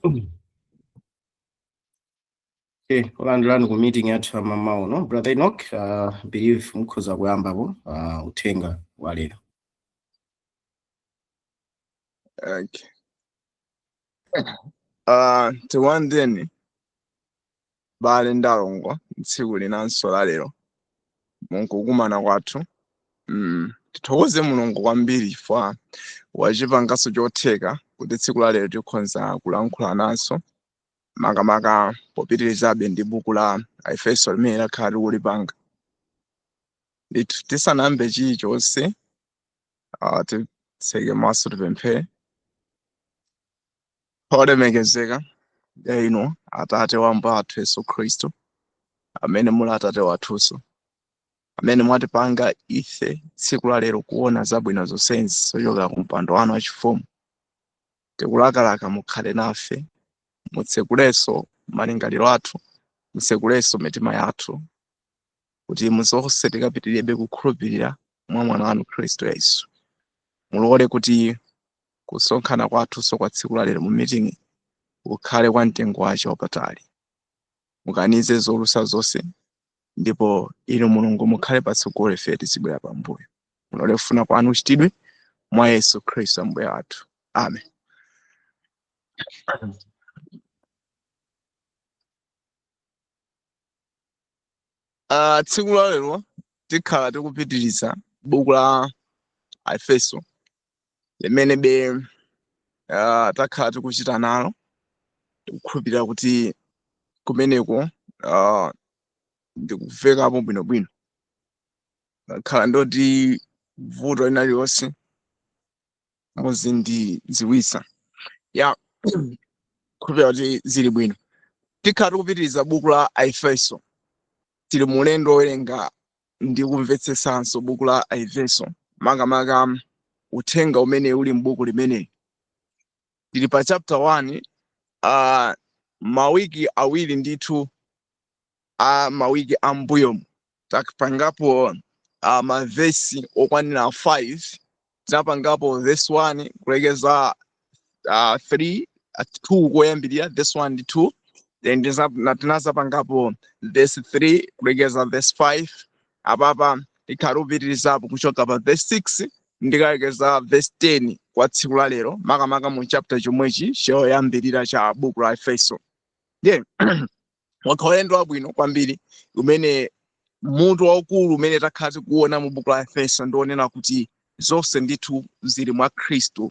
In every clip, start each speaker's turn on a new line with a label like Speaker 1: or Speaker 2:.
Speaker 1: Okay, kulandirani ku meeting yathu ya mamawa uno. Brother Enoch, believe mukhoza kuyambapo uthenga wa lero.
Speaker 2: Okay. Tiwandeni bale ndalongo tsiku linanso la lero munkukumana kwathu. Tithokoze Mulungu kwambiri chifukwa wachipanganso chotheka kuti tsiku la lero tikhoza kulankhula nanso, makamaka popitirizabe ndi buku la Efeso limene lakhala tikulipanga. Ndithu tisanayambe chilichonse, titseke maso tipemphere. Olemekezeka ya inu Atate wa Ambuye athu Yesu Khristu, amene muli Atate wathunso, amene mwatipanga ife tsiku la lero kuona zabwino zonsezi zochoka ku mpando wanu wachifumu, tikulakalaka mukhale nafe, mutsekulenso malingaliro athu, mutsekulenso mitima yathu, kuti muzonse tikapitirebe kukhulupirira mwa mwana wanu Khristu Yesu. Mulole kuti kusonkhana kwathunso kwa tsiku la lero mu meeting kukhale kwa mtengo wace wapatali. Mukanize zolusa zonse, ndipo inu Mulungu mukhale patsogolo, ife tizibwera pambuyo. Mulole kufuna kwanu kuchitidwe mwa Yesu Khristu Ambuye athu. Amen. Tsiku la lero tikhala tikupitiriza buku la Efeso limene be takhala tikuchita nalo. Tikukhulupirira kuti kumeneko ndikuvekapo bwinobwino, ngakhala ndoti vuto lina lililonse muzindidziwitsa. Ya, khulupirira kuti zili bwino. Tikhala tikupitiriza buku la Efeso. Tili mulendo wowerenga ndi kumvetsetsanso buku la Efeso, makamaka uthenga umene uli m'buku limeneli. Tili pa chapter 1, mawiki awiri ndithu a mawiki ambuyomu tapangapo mavesi okwanira 5. Tinapangapo verse 1 kulekeza 3, 2 koyambirira, verse 1 ndi 2, then tinazapangapo verse 3 kulekeza verse 5. Apapa tikhala tikupitirizapo kuchoka pa verse 6 ndikalekeza verse 10 kwa tsiku la lero, makamaka mu chapter chomwechi choyambirira cha buku la Efeso. Ndiye wakhala ulendo wabwino kwambiri umene mutu waukulu umene takhala tikuona mu buku la Efeso ndionena kuti zonse ndithu zili mwa Khristu.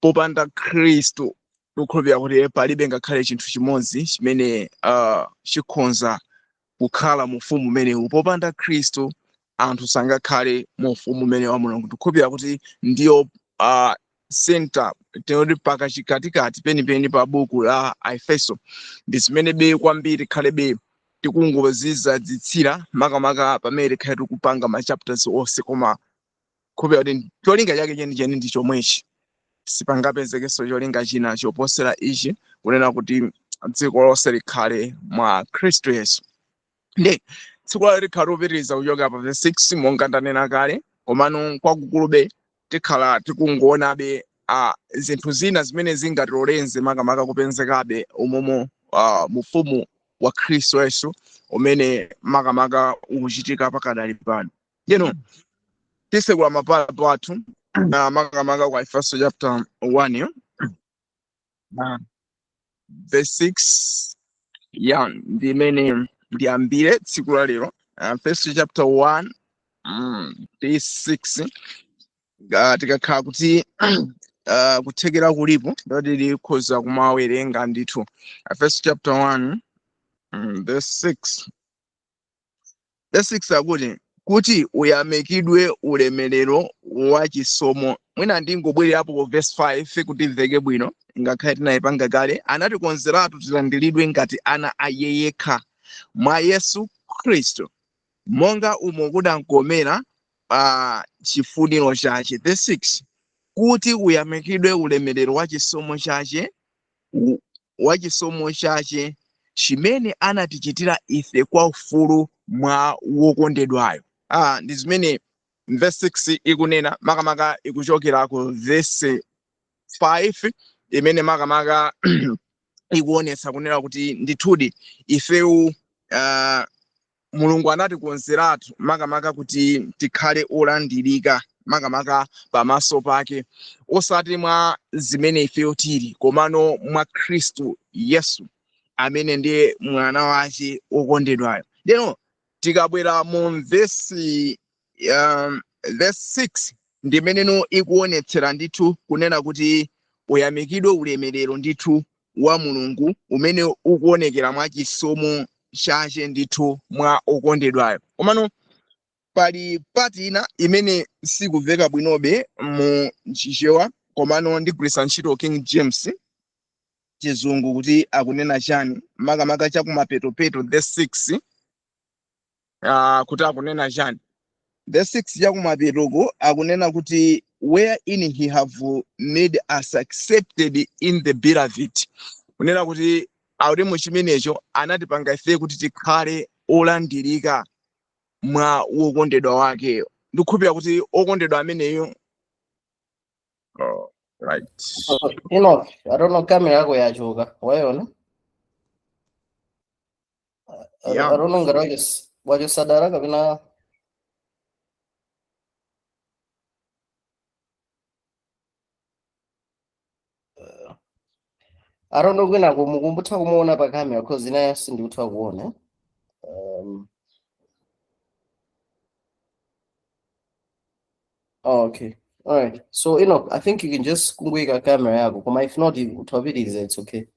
Speaker 2: Popanda Khristu tikukhulupirira kuti palibe ngakhale chinthu chimodzi chimene chikhonza kukhala mu ufumu umenewu. Popanda Khristu anthu sangakhale mu ufumu umene wa Mulungu. Tikukhulupirira kuti ndiyo center, tinoti pakachikatikati penipeni pa buku la Efeso, ndi zimene be kwambiri tikhalebe tikungozizadzitsira, makamaka pamene tikhale tikupanga ma chapters onse. Koma khulupirira kuti cholinga chake chenicheni ndi chomwechi, sipangapezekenso cholinga china choposera ichi, kunena kuti dziko lonse likhale mwa Khristu Yesu. Ndi tsiku lalo tikhala tikupitiriza kuchoka pa verse 6 monga ndanena kale, komano kwakukulube tikhala tikungonabe zinthu zina zimene zingatilolenze makamaka kupezekabe umomo mufumu wa Khristu Yesu umene makamaka ukuchitika pakadali pano. Ndino tisekula mapalapo athu makamaka kwa Efeso chapter 1 verse 6, ya ndimene ndiyambire tsiku la lero. Efeso chapter 1 verse 6. Tikakhala kuti kuthekera kulipo ndoti tikhoza kumawerenga ndithu. Efeso chapter 1 verse 6. Verse 6 akuti, kuti uyamikidwe ulemerero wa chisomo. Mwina ndingobwererapo ku verse 5 kuti imveke bwino, ngakhale tinayipanga kale. Anatikonzeratu tilandiridwe ngati ana a iye yekha mwa Yesu Khristu, monga umo kudankomera pa chifuniro chache. Verse 6, kuti uyamikidwe ulemerero wa chisomo chache, wa chisomo chache chimene anatichitira ife kwa ufulu mwa wokondedwayo. Ndi zimene verse 6 ikunena, makamaka ikuchokera ku verse 5 imene makamaka Ikuonetsa kunena kuti ndithudi ifewu Mulungu anatikonzeratu makamaka kuti tikhale olandirika makamaka pamaso pake, osati mwa zimene ifeyo tili, komano mwa Khristu Yesu amene ndiye mwana wace wokondedwayo. Ndeno tikabwera mu verse 6, ndimeneno ikuonetsera ndithu kunena kuti uyamikidwe ulemerero ndithu wa Mulungu umene ukuonekera mwa chisomo chache ndithu mwa okondedwayo. Komano pali part ina imene sikuveka bwinobe mu Chichewa, komano ndigwiritsa ntchito King James, Chizungu, kuti akunena chani makamaka chakumapetopeto verse 6, kuti akunena chani. Verse 6 chakumapetoko akunena kuti "wherein he have made us accepted in the beloved", kunena kuti akuti mu chimenecho anatipanga ife kuti tikhale olandirika mwa wokondedwa wakeyo. Ndikukhulupirira kuti okondedwa ameneyo, oh, right.
Speaker 1: Enoch, I don't know, camera yako yachoka. Waiona?
Speaker 2: Yeah.
Speaker 1: I don't know ngati wachosadara kapena. I don't know, kwina kumukumbutha kumuona pa camera, 'cause inayo sindikutha kuona. Oh, okay. All right. So, Enoch, I think you can just kungoika camera yako. Koma if not, utapitiriza, it's okay.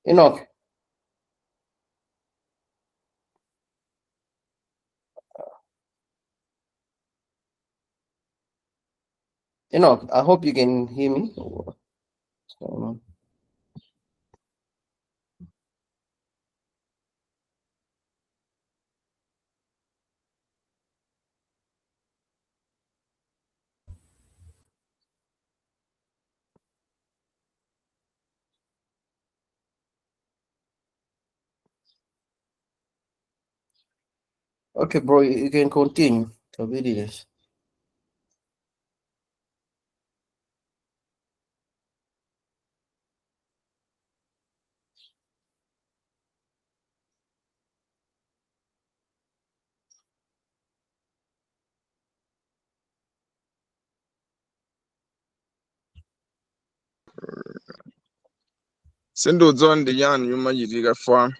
Speaker 1: Enoch. Enoch, I hope you can hear me. What's going on? Okay, bro, you can continue. Tapitiriza.
Speaker 2: Sindiudziwa ndi chani chimachitika fa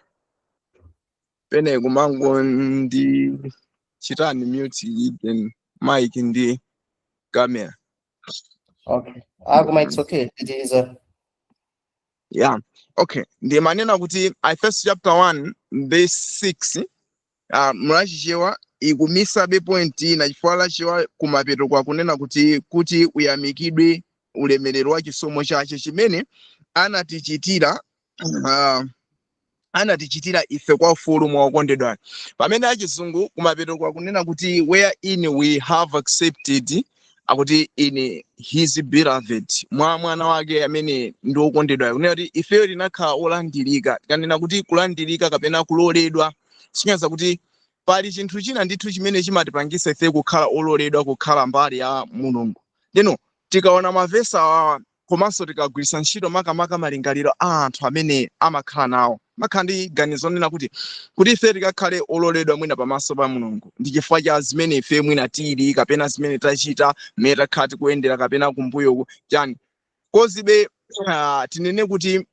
Speaker 2: pene kumango ndi chitani mute then mic ndi camera.
Speaker 1: Okay. Ah, koma it's okay. Pitiriza.
Speaker 2: Yeah, okay, ndimanena kuti Efeso chapter 1 verse 6, mulachichewa ikumisabe point ina, chifukwa lachichewa kumapeto kwakunena kuti uyamikidwe ulemerero wa chisomo chache chimene anatichitira ife kwa ufulu mwa okondedwa, pamene achizungu kumapeto kwakunena kuti "wherein we have accepted", akuti "in his beloved", mwa mwana wake amene ndi wokondedwa, kunena kuti ifeyo tinakhala olandirika. Tikanena kuti kulandirika kapena kuloledwa, sinyaza kuti pali chinthu china ndithu chimene chimatipangisa ife kukhala ololedwa kukhala mbali ya Mulungu. Ndeno tikaona mavesi awawa, komanso tikagwiritsa ntchito makamaka malingaliro a anthu amene amakhala nawo, makhala ndi ganizo lonena kuti ife tikakhale ololedwa mwina pamaso pa Mulungu ndi chifukwa cha zimene ife mwina tili kapena zimene tachita, mmene takhala tikuyendera kapena kumbuyoku chani. Kozibe tinene kuti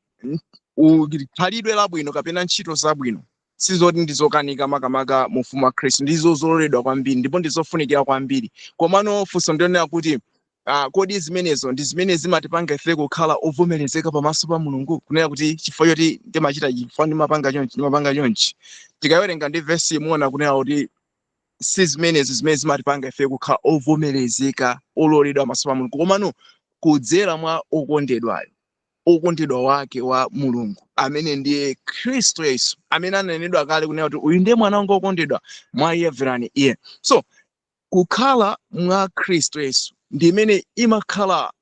Speaker 2: khalidwe labwino kapena ntchito zabwino sizoti ndizokanika makamaka mu ufumu wa Khristu, ndizo zololedwa kwambiri ndipo ndizofunikira kwambiri. Komano funso ndionera kuti kodi zimenezo ndi zimene zimatipanga ife kukhala ovomerezeka pamaso pa Mulungu, kunena kuti chifukwa choti ndimachita, chifukwa ndimapanga chonchi, ndimapanga chonchi? Tikawerenga ndi vesi, muona kunena kuti si zimenezo zimene zimatipanga ife kukhala ovomerezeka, ololedwa pamaso pa Mulungu, komano kudzera mwa okondedwayo, okondedwa wake wa Mulungu amene ndiye Khristu Yesu, amene ananenedwa kale kunena kuti uyu ndiye mwana wanga wokondedwa, mwa iye mverani iye. So kukhala mwa Khristu Yesu ndi imene imakhala,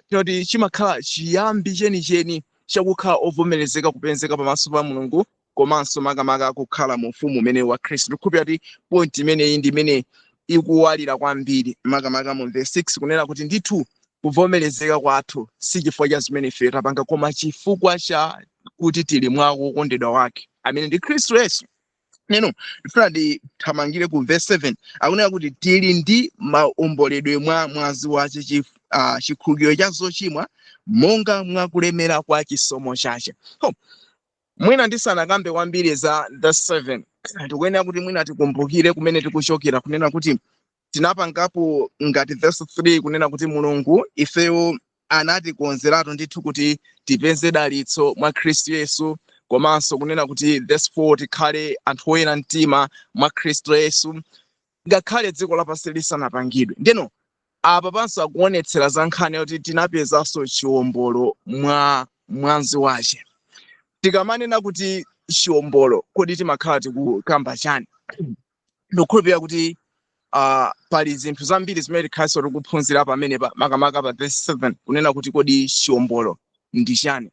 Speaker 2: tinoti chimakhala chiyambi chenicheni chakukhala ovomerezeka kupezeka pamaso pa Mulungu, komanso makamaka kukhala mu ufumu umene wa Khristu. Ndikukhulupirira kuti point imeneyi ndi imene Ikuwalira kwambiri makamaka mu verse 6, kunena kuti ndithu kuvomerezeka kwathu si chifukwa cha zimene ife tapanga, koma chifukwa cha kuti tili mwa wokondedwa wake amene ndi Khristu Yesu. Neno ndifuna ndithamangire ku verse 7. Akunena kuti tili ndi maomboledwe mwa mwazi wace, chikhululukiro cha zochimwa monga mwakulemera kwa chisomo chace. Oh, mwina ndisanakambe kwambiri za verse 7, tikuyenera kuti mwina tikumbukire kumene tikuchokera, kunena kuti tinapangapo ngati verse 3, kunena kuti Mulungu ifeyo anatikonzeratu ndithu kuti tipeze dalitso mwa Khristu Yesu, komanso kunena kuti verse 4, tikhale anthu oyera mtima mwa Khristu Yesu ngakhale dziko lapansi lisanapangidwe. Ndeno apa panso akuonetsera za nkhani yoti tinapezanso chiwombolo mwa mwazi wace. Tikamanena kuti chiwombolo, kodi timakhala tikukamba chani? Ndikukhulupirira kuti pali zinthu zambiri zimene tikhalenso tikuphunzira pamenepa, makamaka pa verse 7, kunena kuti kodi chiwombolo ndi chani?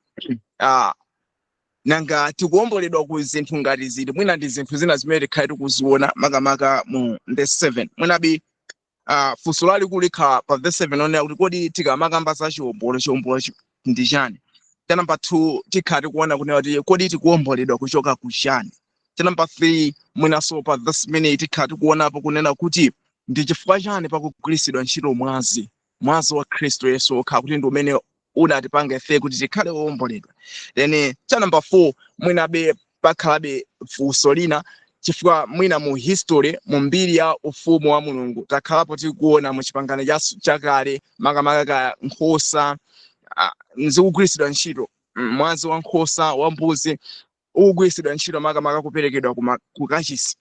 Speaker 2: Nanga tikuwomboledwa ku zinthu ngati ziti? Mwina ndi zinthu zina zimene tikhale tikuziona makamaka mu verse 7. Mwinabe funso lalikulu likhala pa verse 7, onena kuti kodi tikamakamba za chiwombolo, chiwombolo ndi chani? Cha namba 2, tikhala tikuona kunena kuti kodi tikuwomboledwa kuchoka ku chani? Cha namba 3, mwinanso pa verse imeneyi tikhala tikuonapo kunena kuti ndi chifukwa chani pakugwiritsidwa ntchito mwazi, mwazi wa Khristu Yesu okha, kuti ndi umene unatipanga ife kuti tikhale wowomboledwa. Then cha namba 4, mwinabe pakhalabe funso lina, chifukwa mwina mu history, mu mbiri ya ufumu wa Mulungu, takhalapo tikuona mu Chipangano Chakale makamaka ka nkhosa zikugwiritsidwa ntchito, mwazi wa nkhosa, wa mbuzi ukugwiritsidwa ntchito makamaka kuperekedwa ku kachisi,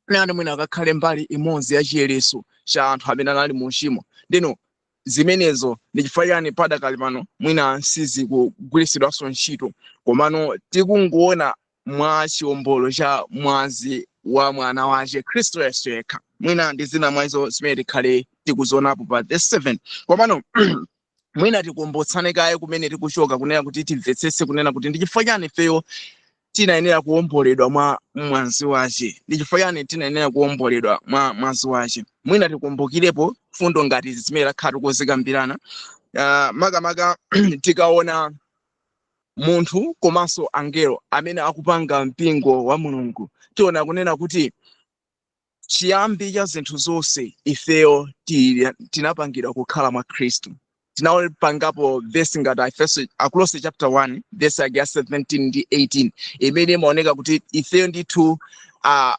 Speaker 2: nani mwina akakhale mbali imodzi ya chiyeretso cha anthu amene anali mu uchimo. Ndino zimenezo ndi chifukwa chani padakali pano mwina sizikugwiritsidwanso ntchito, komano tikungoona mwa chiwombolo cha mwazi wa mwana wace Khristu Yesu yekha? Mwina ndi zina mwa izo zimene tikhale tikuzionapo pa verse 7. Komano mwina tikumbutsane kaye kumene tikuchoka, kunena kuti timvetsetse kunena kuti ndi chifukwa chani ifeyo tinayenera kuwomboledwa mwa mwazi wace. Ndi chifukwa chani tinayenera kuwomboledwa mwa mwazi wace? Mwina tikumbukirepo fundo ngati zimene takhala tikuzikambirana, makamaka tikaona munthu komanso angelo amene akupanga mpingo wa Mulungu, tiona kunena kuti chiyambi cha zinthu zonse ifeyo tinapangidwa kukhala mwa Khristu. Tinapangapo vesi ngati Efeso, Akolose chapter 1 verse yake ya 17 ndi 18, imene imaoneka kuti ifeyo ndithu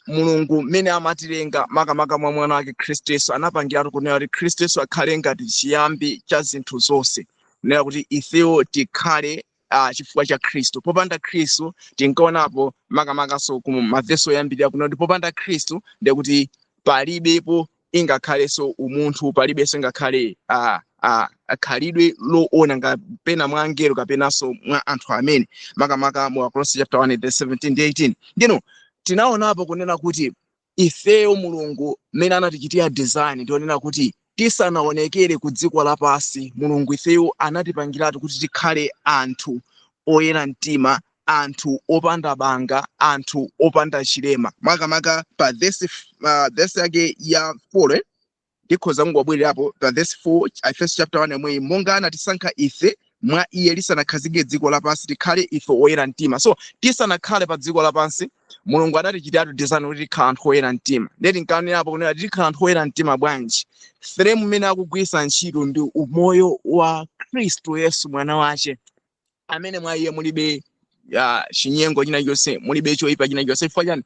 Speaker 2: Mulungu mmene amatilenga makamaka mwa mwana wake Khristu Yesu, anapangiratu kunena kuti Khristu Yesu akhale ngati chiyambi cha zinthu zonse, kunena kuti ifeyo tikhale chifukwa cha Khristu. Popanda Khristu, tinkaonapo makamakaso ku mavesi oyambirira kunena kuti popanda Khristu ndekuti palibepo ingakhalenso umunthu, palibenso ingakhale khalidwe loona kapena mwa angelo kapenanso mwa anthu amene, makamaka mu Akolose chapter 1 verse 17 ndi 18. Ndino tinaonapo kunena kuti ifeyo Mulungu mmene anatichitira design, ndionena kuti tisanaonekere ku dziko lapansi, Mulungu ifeyo anatipangiratu kuti tikhale anthu oyera mtima, anthu opanda banga, anthu opanda chilema. Makamaka pa verse yake ya 4, ndikhoza kungobwererapo pa verse 4, Efeso chapter 1 yomweyi, monga anatisankha ife mwa iye lisanakhazike dziko lapansi, tikhale ife oyera mtima. So tisanakhale pa dziko lapansi, Mulungu anatichitatu design kuti tikhala anthu oyera mtima. Ndiye tinkanirapo kunena tikhala anthu oyera mtima bwanji? Frame imene akugwiritsa ntchito ndi umoyo wa Khristu Yesu mwana wace, amene mwa iye mulibe ya chinyengo china chonse, mulibe choyipa china chonse. Chifukwa chani?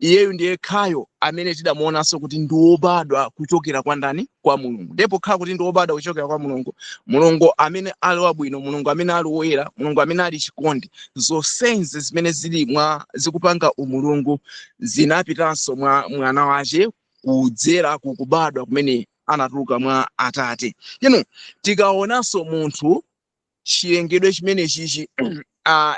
Speaker 2: Iyeyu ndiye khayo amene tidamuonanso kuti ndi wobadwa kuchokera kwa ndani? Kwa Mulungu. Ndipo khala kuti ndi wobadwa kuchokera kwa Mulungu, Mulungu amene ali wabwino, Mulungu amene ali woyera, Mulungu amene ali chikondi, zonsezi zimene zili mwa zikupanga umulungu zinapitanso mwa mwana wace kudzera kukubadwa kumene anatuluka mwa Atate. Ino tikaonanso munthu, chilengedwe chimene chichi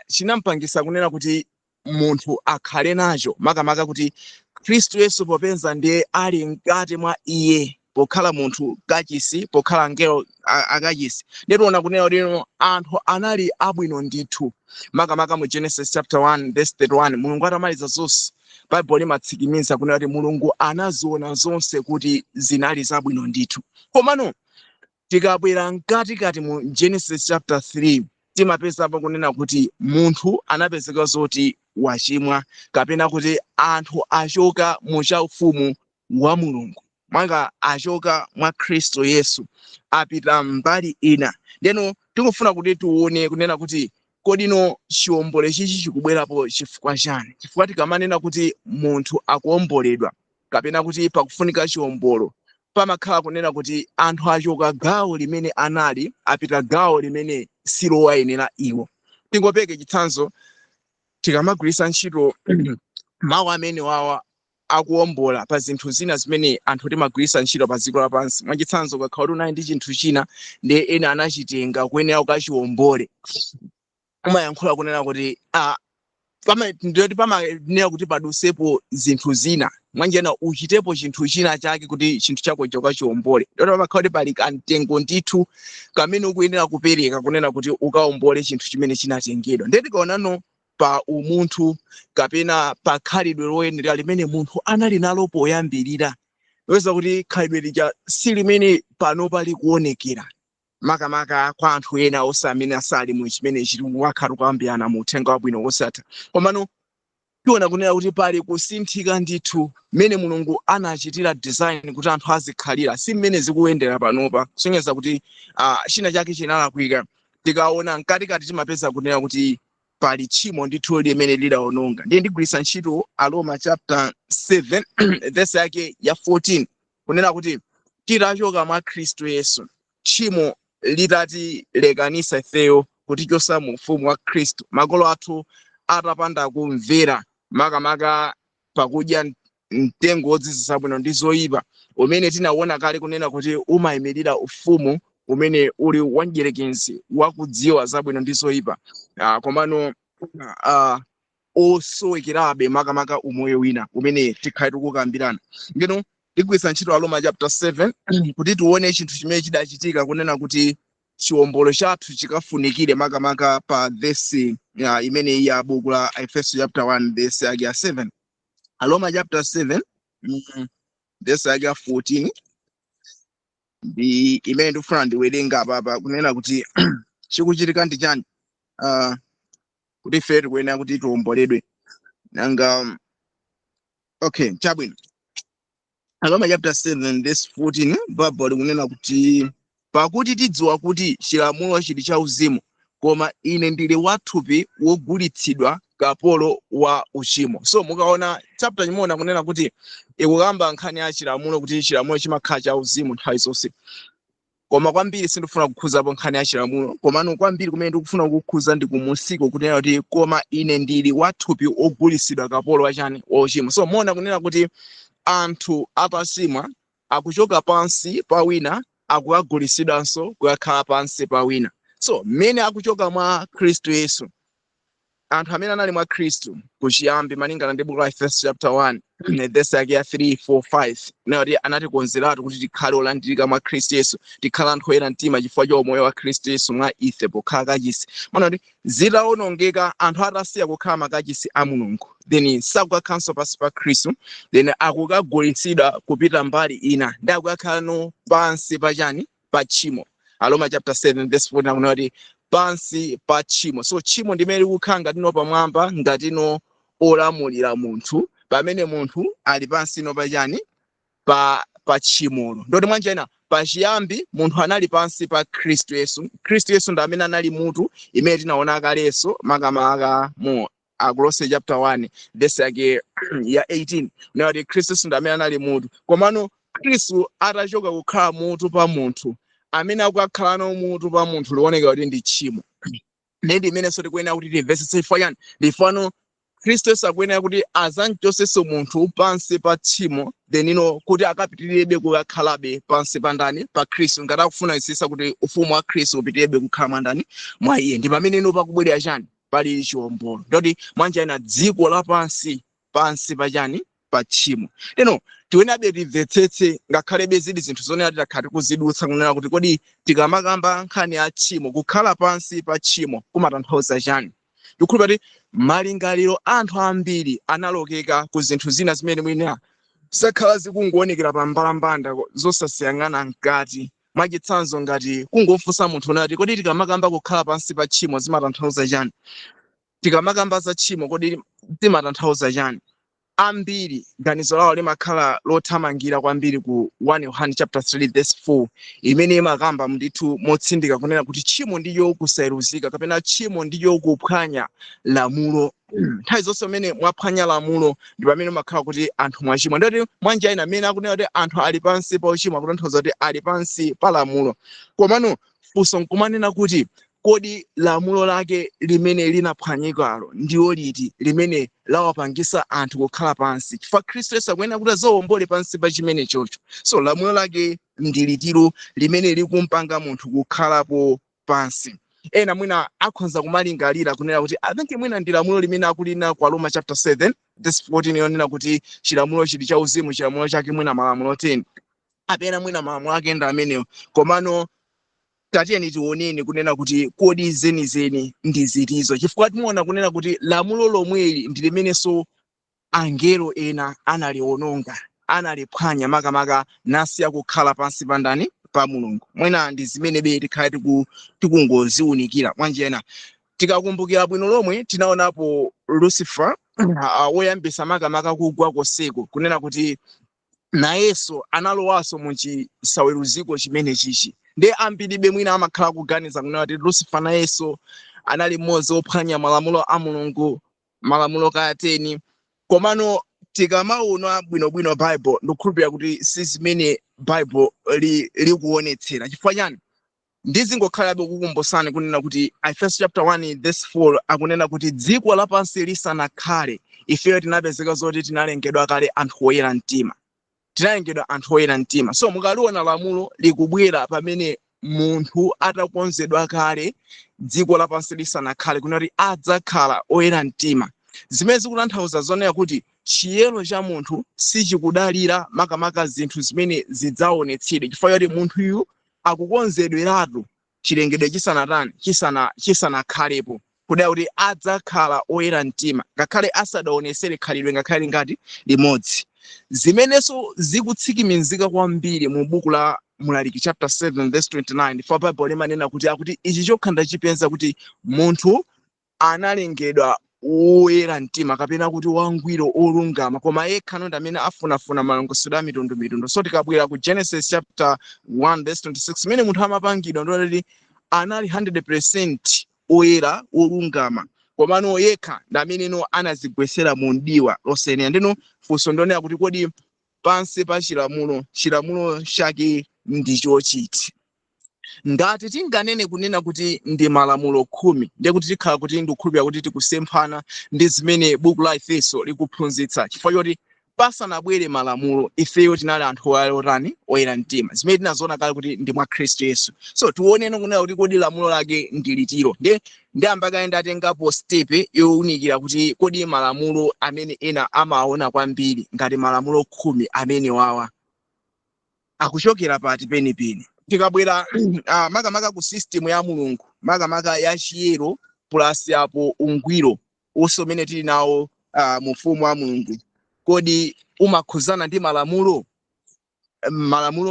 Speaker 2: chinampangisa kunena kuti munthu akhale nacho, makamaka kuti Khristu Yesu popeza ndiye ali mkati mwa iye, pokhala munthu kachisi, pokhala angelo akachisi, nditiona kunena kuti ino anthu anali abwino ndithu, makamaka mu Genesis chapter 1 verse 31, Mulungu atamaliza zonse Baibulo limatsikimiza kunena kuti Mulungu anaziona zonse kuti zinali zabwino ndithu. Komano tikabwera mkatikati mu Genesis chapter 3, timapezapo kunena kuti munthu anapezeka zoti wachimwa, kapena kuti anthu achoka mu chaufumu wa Mulungu, mwanga achoka mwa Khristu Yesu, apita mbali ina. Ndeno tikufuna kuti tione kunena kuti kodino chiwombole chichi chikubwerapo chifukwa chani? Chifukwa tikamanena kuti munthu akuwomboledwa kapena kuti pakufunika chiwombolo, pamakhala kunena kuti anthu achoka gawo limene anali, apita gawo limene silowayenera iwo. Tingopeke chitsanzo, tikamagwiritsa ntchito mawu amene wawa akuwombola pa zinthu zina zimene anthu timagwiritsa ntchito pa dziko lapansi. Mwachitsanzo, ukakhala kuti unali ndi chinthu china ndi ena anachitenga, kuyenera ukachiwombole, umayankhula kunena kuti ndiyoti pamayenera kuti padusepo zinthu zina, mwanjena uchitepo chinthu china chake kuti chinthu chako ukachiwombole. Ndiyoti pamakhala kuti pali kamtengo ndithu kamene ukuyenera kupereka kunena kuti ukawombole chinthu chimene chinatengedwa. Ndiye tikaonano pa umunthu kapena pa khalidwe loyenera limene munthu anali nalo poyambirira, loweza kuti khalidwe lija si limene panopa likuonekera, makamaka kwa anthu ena onse amene asali mu chimene chili wakhala kukambirana mu uthenga wabwino wosatha. Komano tiona kunena kuti pali kusinthika ndithu. Mmene Mulungu anachitira design kuti anthu azikhalira si mmene zikuyendera panopa, kusonyeza kuti china chake chinalakwika. Tikaona mkatikati, timapeza kunena kuti pali tchimo ndithu limene lidawononga. Ndiye ndigwiritsa ntchito Aroma chapter 7 verse yake ya 14, kunena kuti titachoka mwa Khristu Yesu, tchimo litatilekanisa ifeyo kutichosa mu ufumu wa Khristu, makolo athu atapanda kumvera, makamaka pakudya mtengo wodziwitsa bwino ndi zoyipa, umene tinaona kale kunena kuti umayimirira ufumu umene uli wamdyerekezi wakudziwa zabwino ndi zoyipa, komano osowekerabe makamaka umoyo wina umene tikhale tikukambirana. Ngeno ndigwiritsa ntchito Aroma chapter 7 kuti tione chinthu chimene chidachitika kunena kuti chiwombolo chathu chikafunikire, makamaka pa vesi imeneyi ya buku la Efeso chapter 1 vesi yake ya 7. Aroma chapter 7 vesi yake ya 14 ndi imene ndikufuna ndiwerenga apapa, kunena kuti chikuchitika ndi chani kuti ife tikuyenera kuti tiwomboledwe. Nanga okay, chabwino. Aroma chapter 7 verse 14, Bible likunena kuti, "Pakuti tidziwa kuti chilamulo chili cha uzimu, koma ine ndili wathupi, wogulitsidwa kapolo wa uchimo." So mukaona chapter chimuona kunena kuti ikukamba nkhani ya chilamulo, kuti chilamulo chimakhala cha uzimu nthawi zonse. Koma kwambiri sindifuna kukhuzapo nkhani ya chilamulo, komano kwambiri kumene ndikufuna kukhuza ndi kumusiko, kunena kuti, "Koma ine ndili wathupi, wogulitsidwa kapolo wachani? Wa uchimo." So muona kunena kuti anthu atachimwa akuchoka pansi pa wina, akukagulitsidwanso kukakhala pansi pa wina. So mmene akuchoka mwa Khristu Yesu, anthu amene anali mwa Khristu kuchiyambi, malingana ndi buku la Efeso chapter 1 verse yake ya 3 4 5, kunena kuti anatikonzeratu kuti tikhale olandirika mwa Khristu Yesu, tikhale anthu oyera mtima chifukwa cha umoyo wa Khristu Yesu mwa ife pokhala kachisi. Mana kuti zitawonongeka, anthu atasiya kukhala makachisi a Mulungu, then sakukakhalanso pansi pa Khristu, then akukagulitsidwa kupita mbali ina, ndi akukakhalano pansi pa chani? Pa tchimo. Aroma chapter 7 verse 14 akunena kuti pansi pa tchimo. So tchimo ndimene likukhala ngatino pamwamba, ngatino olamulira munthu, pamene munthu ali pansino pa chani? Pa tchimolo. Ndoti mwanjena pachiyambi munthu anali pansi pa Khristu Yesu. Khristu Yesu ndi amene anali mutu, imene tinaona kalenso makamaka mu Akolose chapter 1 verse yake ya 18, kunena kuti Khristu Yesu ndi amene anali mutu. Komano Khristu atachoka kukhala mutu pa munthu, amene akukakhalano mutu pa munthu lioneka kuti ndi tchimo. Ndi imenenso tikuyenera kuti timvetsetse. Chifukwa chani? Ndifano Khristu Yesu akuyenera kuti azamchotsenso munthu pansi pa tchimo, then ino kuti akapitirebe kukakhalabe pansi pa ndani? Pa Khristu, ngati akufuna isisa kuti ufumu wa Khristu upitirebe kukhala mwa ndani? Mwa iye. Ndi pamene ino pakubwerera chani? Pali chiwombolo. Ndoti mwanjena dziko lapansi pansi pa chani? Pa tchimo. Lero tiyenabe timvetsetse, ngakhalebe zili zinthu zonena titakhala tikuzidutsa, kunena kuti kodi tikamakamba nkhani ya tchimo, kukhala pansi pa tchimo kumatanthauza chani? Ndikukhulupirira kuti malingaliro anthu ambiri analokeka ku zinthu zina zimene mwina zakhala zikungoonekera pa mbalambanda zosasiyang'ana mkati. Mwachitsanzo, ngati kungofunsa munthu unati, "Kodi tikamakamba kukhala pansi pa tchimo zimatanthauza chani? Tikamakamba za tchimo, kodi zimatanthauza chani?" Ambiri ganizo lawo limakhala lothamangira kwambiri ku 1 Yohane chapter 3 verse 4, imene imakamba ndithu motsindika kunena kuti tchimo ndiyo kusayeruzika kapena tchimo ndiyo kuphwanya lamulo. Nthawi zonse pamene mwaphwanya lamulo ndi pamene makhala kuti anthu mwachimwa. Ndati mwanjira ina, amene akunena kuti anthu ali pansi pa uchimo akutanthauza kuti ali pansi pa lamulo. Komano funso nkumanena kuti, kodi lamulo lake limene linaphwanyikalo ndiwo liti limene lawapangisa anthu kukhala pansi? Chifukwa Khristu Yesu akuyenera kuti azawombole pansi pa chimene chocho. So lamulo lake ndi litiro limene likumpanga munthu kukhalapo pansi? Ena mwina akhoza kumalingalira kunena kuti, I think mwina ndi lamulo limene akulina kwa Roma chapter 7 verse 14, yonena kuti chilamulo chili cha uzimu, chilamulo chake mwina malamulo 10, apena mwina malamulo ake ndi amenewo. Komano tatiyeni tioneni kunena kuti kodi zenizeni ndi zitizo, chifukwa timaona kunena kuti lamulo lomweli ndi limenenso angelo ena analiononga, analiphwanya makamaka, nasiya kukhala pansi pa ndani? Pa Mulungu. Mwina ndi zimene be tikhale tikungoziwunikira mwanjira ina. Tikakumbukira bwino lomwe, tinaonapo Lucifer, woyambisa makamaka kugwa koseko, kunena kuti nayenso analowanso mu chisaweruziko chimene chichi. Ndi ambiribe mwina amakhala kuganiza kunena kuti Lucifer nayenso anali mmodzi wophwanya malamulo a Mulungu, malamulo kaya 10. Komano tikamaona bwinobwino Bible, ndikukhulupirira kuti si zimene Bible likuonetsera. Chifukwa chani? Ndizingokhalabe kukumbusani kunena kuti Efeso chapter 1 verse 4 akunena kuti dziko lapansi lisanakhale, ifeyo tinapezeka zoti tinalengedwa kale anthu oyera mtima, tinalengedwa anthu oyera mtima. So mukaliona lamulo likubwera pamene munthu atakonzedwa kale dziko lapansi lisanakhale, kunena kuti adzakhala oyera mtima, zimene zikutanthauza zonena kuti chiyero cha munthu sichikudalira makamaka zinthu zimene zidzaonetsedwe, chifukwa choti munthuyu akukonzedweratu chilengedwe chisanatani, chisanakhalepo, kudaya kuti adzakhala oyera mtima ngakhale asadaonesere khalidwe ngakhale ngati limodzi, zimenenso zikutsimikizika kwambiri mu buku la Mlaliki chapter 7 verse 29. Ndipo Bible limanena kuti, akuti, "Ichi chokha ndachipeza, kuti munthu analengedwa woyera mtima kapena kuti wangwiro, olungama, koma yekha ndi amene afunafuna malongosoledwe a mitundumitundu." So tikabwera ku Genesis chapter 1 verse 26, imene munthu amapangidwa, ndoti anali 100% oyera, olungama, komano yekha ndi ameneno anazigwesera mu mdiwa losenera. Ndino funso ndionera kuti, kodi pansi pa chilamulo, chilamulo chake ndichochiti? Ngati tinganene kunena kuti ndi malamulo 10, ndiye kuti tikhala kuti, ndikukhulupirira kuti tikusemphana ndi zimene buku la Efeso likuphunzitsa, chifukwa choti pasanabwere malamulo ifeyo tinali anthu otani? Oyera mtima, zimene tinazoona kale kuti ndi mwa Khristu Yesu. So tionene kunena kuti kodi lamulo lake ndi litiro. Ndiye ndiyamba kale ndatengapo step yowunikira kuti kodi malamulo amene ena amaona kwambiri ngati malamulo 10 amene wawa akuchokera pati penipeni. Tikabwera makamaka ku system ya Mulungu, makamaka ya chiyero plus apo ungwiro wonse umene tili nawo mu ufumu wa Mulungu, kodi umakhuzana ndi malamulo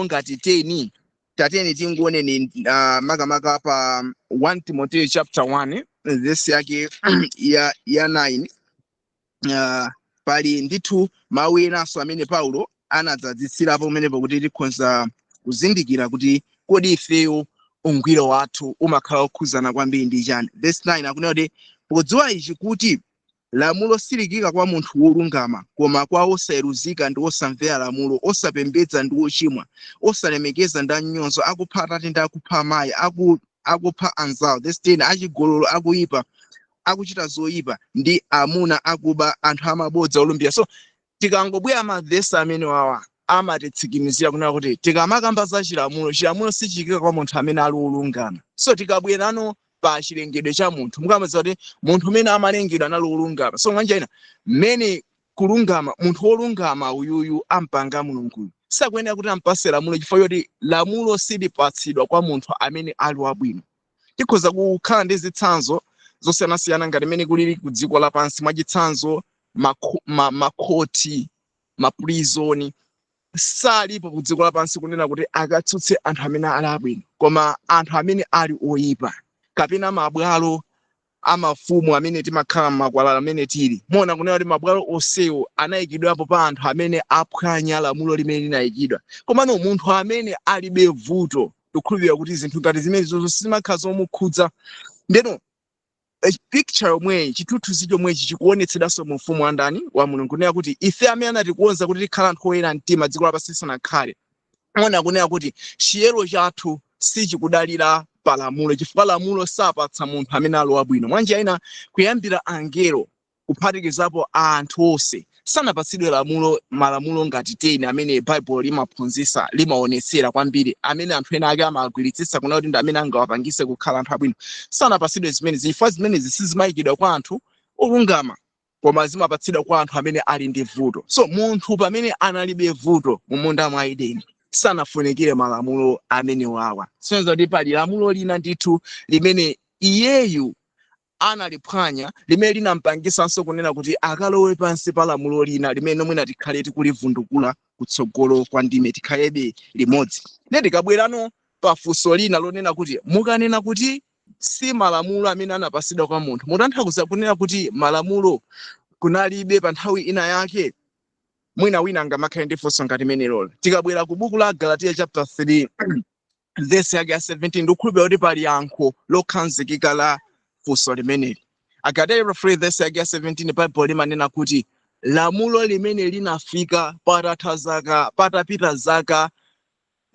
Speaker 2: ngati 10? Tatiyeni tingoneni makamaka pa 1 Timoteo chapter 1 verse yake ya 9. Pali ndithu mawu enanso amene Paulo anadzadzitsirapo pamenepo kuti tikhoza kuzindikira kuti kodi ifeyo ungwiro wathu umakhala okhuzana kwambiri ndi chani. Verse 9 akunena kuti, "Podziwa ichi, kuti lamulo silikika kwa munthu wolungama, koma kwa osayeruzika ndi osamvera lamulo, osapembedza ndi ochimwa, osalemekeza ndi anyonzo, akupha atate ndi akupha amayi, akupha anzawo." Verse 10, "Achigololo, akuipa, akuchita zoyipa, ndi amuna akuba, anthu amabodza, olumbira." So tikangobwera mavesi amene wawa amatitsimikizira kunena kuti tikamakamba za chilamulo, chilamulo sichikika kwa munthu amene ali wolungama. So tikabwerano pa chilengedwe cha munthu, mukamadziwa kuti munthu umene amalengedwa anali wolungama. So mwanjira ina, mmene kulungama, munthu wolungama uyuyu ampanga Mulunguyu, sakuyenera kuti ampase lamulo, chifukwa choti lamulo silipatsidwa kwa munthu amene ali wabwino. Tikhoza kukhala ndi zitsanzo zosiyanasiyana ngati imene kulili ku dziko lapansi. Mwachitsanzo, makhoti, maprizoni salipo ku dziko lapansi kunena kuti akatsutse anthu amene ali abwino, koma anthu amene ali oyipa, kapena mabwalo amafumu amene timakhala m'makwalala amene tili muona kunena kuti mabwalo onsewo anayikidwapo pa anthu amene aphwanya lamulo limene linayikidwa. Komano munthu amene alibe vuto, tikukhulupirira kuti zinthu ngati zimenezo sizimakhala zomukhudza. Ndeno picture yomweyi, chithunzi chomwechi chikuonetsedwanso mu ufumu wa ndani? Wa Mulungu, kunena kuti ife amene anatikonza kuti tikhala anthu oyera mtima dziko lapansi lisanakhale, ona kunena kuti chiyero chathu sichikudalira pa lamulo, chifukwa lamulo sapatsa munthu amene ali wabwino. Mwanjira ina, kuyambira angelo kuphatikizapo anthu onse sanapatsidwe lamulo, malamulo ngati 10 amene Baibulo limaphunzitsa, limaonetsera kwambiri, amene anthu ena ake amagwiritsitsa kunena kuti ndi amene angawapangise kukhala anthu abwino. Sanapatsidwe zimenezi chifukwa zimenezi sizimayikidwa kwa anthu olungama, koma zimapatsidwa kwa anthu amene ali ndi vuto. So munthu pamene analibe vuto mu munda mwa Edeni sanafunikire malamulo amene wawa. Soneza kuti pali lamulo lina ndithu limene iyeyu analiphwanya, limene linampangisanso kunena kuti akalowe pansi pa lamulo lina limene mwina tikhale tikulivundukula kutsogolo kwa ndime. Tikhalebe limodzi. Ne tikabwerano pa funso lina lonena kuti mukanena kuti si malamulo amene anapasidwa kwa munthu, mutanthauza kunena kuti malamulo kunalibe pa nthawi ina yake? Mwina wina angamakhale ndi funso ngati menelolo. Tikabwera ku buku la Galatiya chapter 3 verse yake ya 17, ndikukhulupirira kuti pali yankho lokhazikika la funso limeneli. Agalatiya chapter 3 verse yake ya 17, Bible limanena kuti lamulo limene linafika patatha zaka, patapita zaka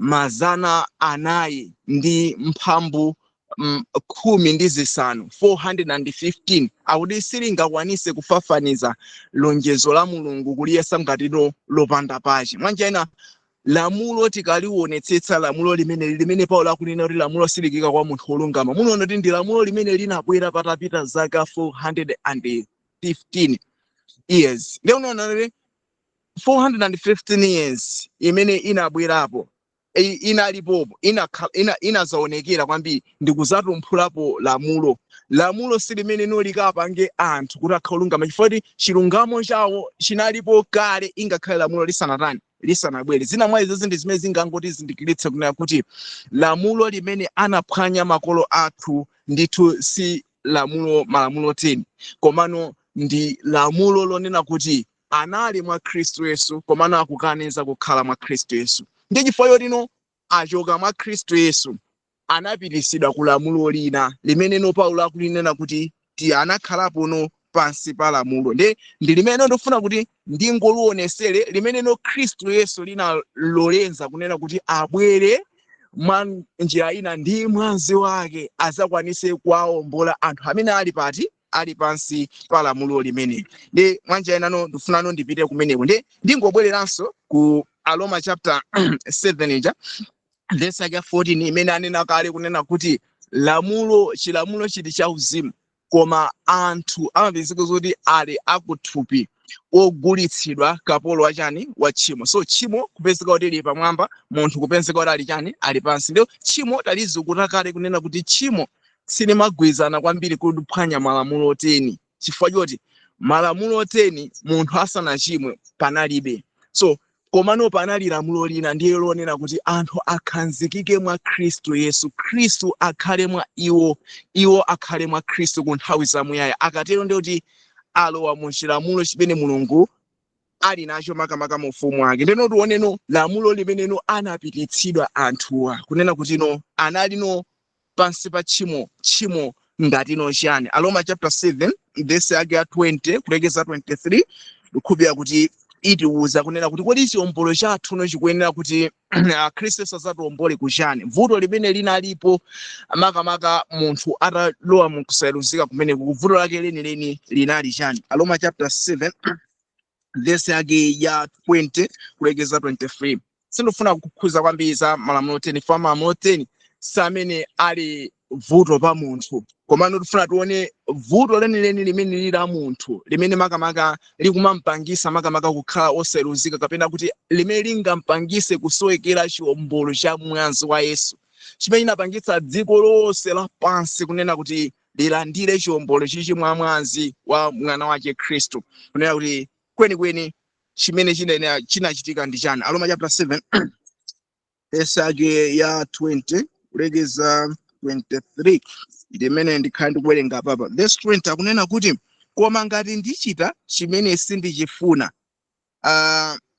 Speaker 2: 415, 415, akuti silingakwanise kufafaniza lonjezo la Mulungu kuliyesa ngatilo lopanda pache. Mwanjira ina, lamulo tikalionetsetsa, lamulo limene Paulo akunena kuti lamulo silikika kwa munthu wolungama, munaona kuti ndi lamulo limene linabwera patapita zaka 415 years. Ndiye unaona kuti 415 years imene inabwerapo, inalipopo, inazaonekera kwambiri ndi kuzatumphulapo lamulo. Lamulo si limene no likapange anthu kuti akhale olungama, chifukwa kuti chilungamo chawo chinalipo kale ingakhale lamulo lisanatani, lisanabwere. Zina mwa izo ndi zimene zingangoti zindikiritse kunena kuti lamulo limene anaphwanya makolo athu ndithu si lamulo, malamulo 10, komano ndi lamulo lonena kuti anali mwa Khristu Yesu komano akukaniza kukhala mwa Khristu Yesu. Ndi chifukwa chotino achoka mwa Khristu Yesu, anapitisidwa ku lamulo lina limene no Paulo akulinena kuti ti anakhalapo no pansi pa lamulo. Ndi limene ndifuna kuti ndingolionesere, limene no Khristu Yesu linalolenza kunena kuti abwere mwa njira ina ndi mwazi wake azakwanise kuwawombola anthu amene ali pati, ali pansi pa lamulo limene. Ndi mwanjira inano ndifunano ndipite kumeneko. Ndi ndingobwereranso ku Aroma chapter 7 ija, verse yake 14, imene anena kale kunena kuti lamulo, chilamulo chili cha uzimu, koma anthu amapezeka zoti ali akuthupi, ogulitsidwa kapolo wachani? Wa tchimo. So tchimo kupezeka kuti lili pamwamba, munthu kupezeka kuti ali chani? Ali pansi. Ndio tchimo talizukuta kale kunena kuti tchimo silimagwirizana kwambiri kuphwanya malamulo 10, chifukwa choti malamulo 10 munthu asanachimwe panalibe. So komano panali lamulo lina, ndiye lonena kuti anthu akhazikike mwa Khristu Yesu, Khristu akhale mwa iwo, iwo akhale mwa Khristu ku nthawi zamuyaya. Akatero ndiye kuti alowa mu chilamulo chimene Mulungu ali nacho makamaka mu ufumu wake. Ndeno tioneno lamulo limeneno anapititsidwa anthuwa kunena kuti no analino pansi pa tchimo, tchimo ngatino chani? Aroma chapter 7 verse yake ya 20 kulekeza 23, ndikukhulupirira kuti itiwuza kunena kuti kodi chiwombolo chathu no chikuyenera kuti Khristu Yesu azatiwombole kuchani? Vuto limene linalipo makamaka munthu atalowa mu kusayeruzika kumeneku, vuto lake lenileni linali chani? Aroma chapter 7 verse yake ya 20 kulekeza 23. Sindifuna kukhuza kwambiri za malamulo 10, fa malamulo 10 si amene ali vuto pa munthu, komano tifuna tione vuto lenileni limene lili la munthu, limene makamaka likumampangisa makamaka kukhala osayeruzika, kapena kuti limene lingampangise kusowekera chiwombolo cha mwazi wa Yesu, chimene chinapangitsa dziko lonse lapansi kunena kuti Lilandire chiwombolo chichi mwa mwazi wa mwana wake Khristu. Kunena kuti kwenikweni chimene chinachitika ndi chani? Aroma chapter 7, verse yake ya 20 kulekeza 23 ndimene ndikhala ndikuwerenga papa. Verse 20 akunena kuti, "Koma ngati ndichita chimene sindichifuna,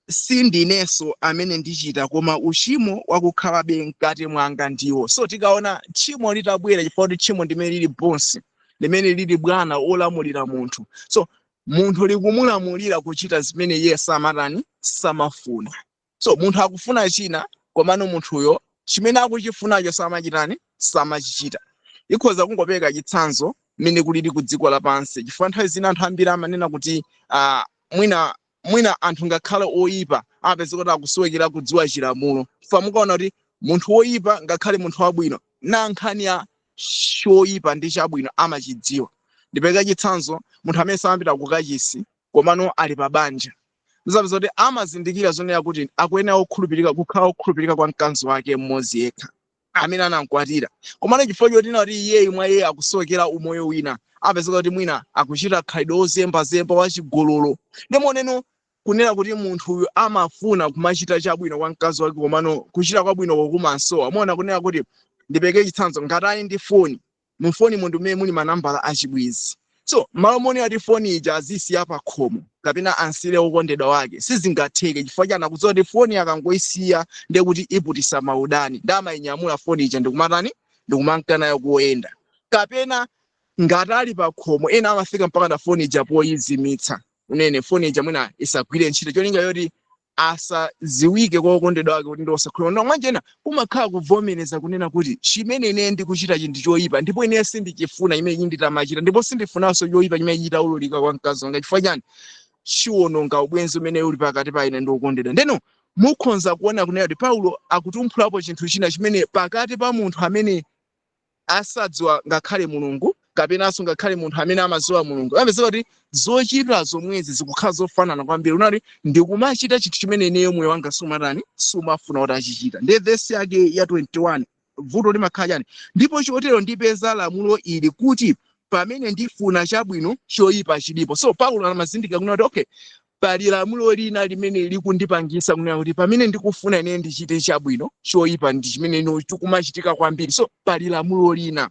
Speaker 2: sindinenso amene ndichita, koma uchimo wakukhalabe mkati mwanga ndiwo." So tikaona tchimo litabwera, chifukwa kuti tchimo ndimene lili boss, limene lili bwana olamulira munthu, so munthu likumulamulira kuchita zimene iye samatani, samafuna. So munthu akufuna china, komano munthuyo chimene akuchifunacho samachitani, samachichita. Ikhoza kungopereka chitsanzo mmene kulili ku dziko lapansi, chifukwa nthawi zina anthu ambiri amanena kuti mwina anthu ngakhale oyipa amapeza kuti akusowekera kudziwa chilamulo, chifukwa mukaona kuti munthu woyipa ngakhale munthu wabwino, na nkhani ya choyipa ndi chabwino amachidziwa. Ndipereka chitsanzo, munthu amene samapita kukachisi komano ali pa banja, muzapeza kuti amazindikira zonena kuti akuyenera okhulupirika, kukhala okhulupirika kwa mkazi wake mmodzi yekha amene anamkwatira. Komano chifukwa chotina kuti iyeyu mwa iye akusowekera umoyo wina, apezeka kuti mwina akuchita khalidwe ozembazemba, wachigololo. Ndimoneno kunena kuti munthu uyu amafuna kumachita chabwino kwa mkazi wake, komano kuchita kwabwino kokumasowa. Muona kunena kuti, ndipereke chitsanzo, ngati ali ndi foni, mu foni munthu mmene muli manambala achibwenzi, so malo monena kuti foni ija azisiya pa khomo kapena ansire wokondedwa wake, sizingatheke. Chifukwa chani? Akudziwa kuti foni akangoisiya ndiye kuti iputisa maudani, ndi amayinyamula foni ija ndikumatani, ndikumanka nayo koyenda. Kapena ngati ali pa khomo, ena amafika mpaka na foni ija poyizimitsa, unene foni ija mwina isagwire ntchito, cholinga yoti asaziwike kwa okondedwa ake kuti ndi osakhulupirira. Mwanjena kumakhala kuvomereza kunena kuti chimene ine ndikuchitachi ndi choyipa, ndipo ine sindichifuna chimene nditamachita, ndipo sindifunanso choyipa chimene chitaululika kwa mkazi wanga. Chifukwa chani? Chiwononga ubwenzi umene uli pakati pa ine ndi okondedwa. Ndeno mukhonza kuona kunena kuti Paulo akutumphulapo chinthu china chimene pakati pa munthu amene asadziwa ngakhale Mulungu kapenanso ngakhale munthu amene amadziwa Mulungu, amapezeka kuti zochita zomwezi zikukhala zofanana kwambiri, unati ndikumachita chinthu chimene ineyo moyo wanga sumatani, sumafuna kuti achichita. Ndiye vesi yake ya 21, vuto limakhala chani? "Ndipo chotero ndipeza lamulo ili, kuti pamene ndifuna chabwino, choyipa chilipo." So Paulo amazindikira kunena kuti okay, pali lamulo lina limene likundipangisa kunena kuti pamene ndikufuna ine ndichite chabwino, choyipa ndi chimene ino chikumachitika kwambiri. So pali lamulo lina.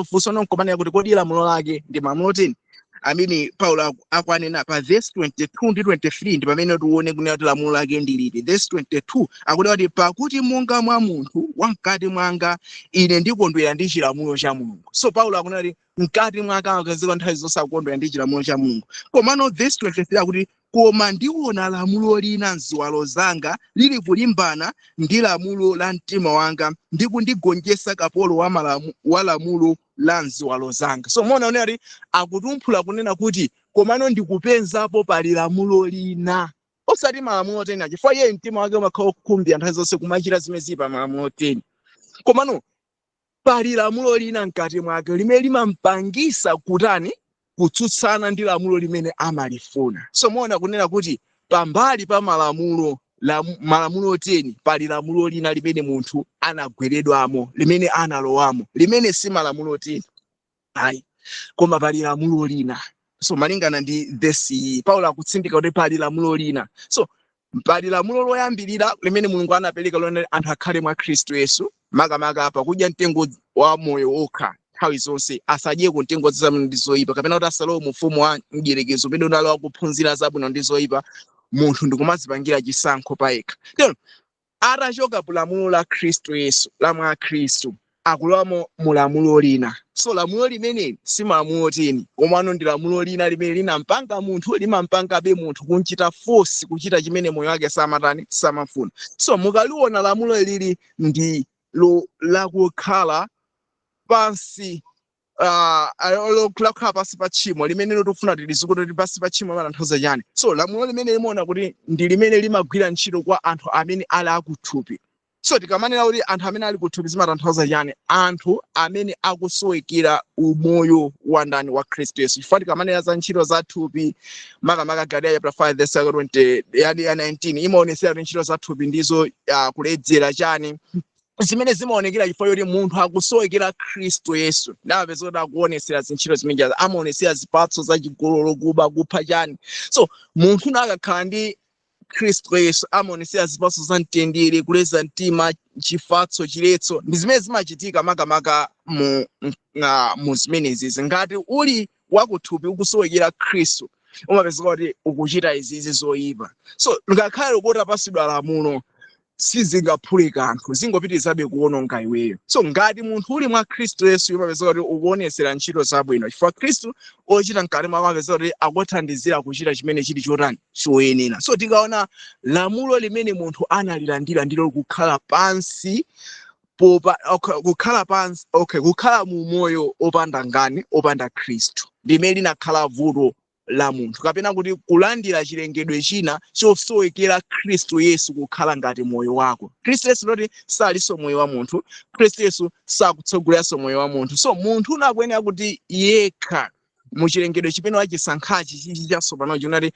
Speaker 2: Funso nonkomanena kuti kodi lamulo lake ndi malamulo 10 amene Paulo akwanena pa verse 22 ndi 23? Ndi pamene tione kunena kuti lamulo lake ndi liti. Verse 22 akuti, "Pakuti monga mwa munthu wamkati mwanga ine ndikondwera ndi chilamulo cha Mulungu." So Paulo akunena kuti mkati mwake akazika nthawi zonse akukondwera ndi chilamulo cha Mulungu. Komano verse 23 akuti, "Koma ndiona lamulo lina mziwalo zanga lili kulimbana ndi lamulo la mtima wanga ndi kundigonjetsa kapolo wa lamulo la mziwalo zanga." So muona kunena kuti akutumphula kunena kuti komano ndikupenzapo pali lamulo lina, osati malamulo 10, chifukwa iye mtima wake umakhala ukukhumbira nthawi zonse kumachita zimene zili pa malamulo 10. Komano pali lamulo lina mkati mwake limene limampangisa kutani? Kutsutsana ndi lamulo limene amalifuna. So muona kunena kuti pambali pa malamulo 10 pali lamulo lina limene munthu anagweredwamo, limene analowamo, limene si malamulo 10 ayi, koma pali lamulo lina. So malingana ndi vesi iyi, Paulo akutsindika kuti pali lamulo lina. So pali lamulo loyambirira limene Mulungu anapereka lone anthu akhale mwa Khristu Yesu, makamaka pakudya mtengo wa moyo wokha nthawi zonse, asadyeko mtengo zabwino ndi zoyipa, kapena kuti asalowe mu ufumu wa mdierekezi umene unalowa kuphunzira zabwino ndi zoyipa, munthu ndikumadzipangira chisankho payekha. Teno atachoka ku lamulo la Khristu Yesu, la mwa Khristu, akulowamo mu lamulo lina. So lamulo limeneli si malamulo 10, komano ndi lamulo lina limene linampanga munthu, limampangabe munthu kunchita force kuchita chimene moyo wake samatani, samafuna. So mukaliona lamulo lili ndi lo lakukhala pansi, lakukhala pansi pa tchimo, limene tikufuna tilizikuti kuti pansi pa tchimo limatanthauza chani. So lamulo limene limaona kuti ndi limene limagwira ntchito kwa anthu amene ali akuthupi. So tikamanena kuti anthu amene ali kuthupi, zimatanthauza chani? Anthu amene akusowekera umoyo wa ndani? Wa Khristu Yesu. Chifukwa tikamanena za ntchito za thupi, makamaka Galatiya chapter 5 verse 20 yani ya 19 imaonesera kuti ntchito za thupi ndizo kuledzera, chani, Zimene zimaonekera chifukwa choti munthu akusowekera Khristu Yesu, ndamapeza kuti akuonesera zintchito zimene amaonesera zipatso zachigololo, kuba, kupha, chani. So munthu akakhala ndi Khristu Yesu amaonesera zipatso za mtendere, kuleza mtima, chifatso, chiletso. Ndi zimene zimachitika makamaka mu zimenezi. Ngati uli wakuthupi, ukusowekera Khristu, umapezeka kuti ukuchita izizi zoyipa. So ngakhale kuti apasidwa lamulo, sizingaphule kanthu, zingopitirizabe kuwononga iweyo. So ngati munthu uli mwa Khristu Yesu, umapezeka kuti ukuonesera ntchito zabwino, chifukwa Khristu ochita mkati mwako amapezeka kuti akuthandizira kuchita chimene chili chotani? Choyenera. So tikaona lamulo limene munthu analilandira ndilo kukhala pansi popa, okay, kukhala pansi, okay, kukhala mu moyo opanda ngani? Opanda Khristu. Limene linakhala vuto la munthu, kapena kuti kulandira chilengedwe china chosowekera Khristu Yesu kukhala ngati moyo wako. Khristu Yesu loti salinso moyo wa munthu, Khristu Yesu sakutsogoleranso moyo wa munthu. So munthu unakuyenera kuti yekha muchilengedwe chimene wachisankhachi chichi chatsopano chinati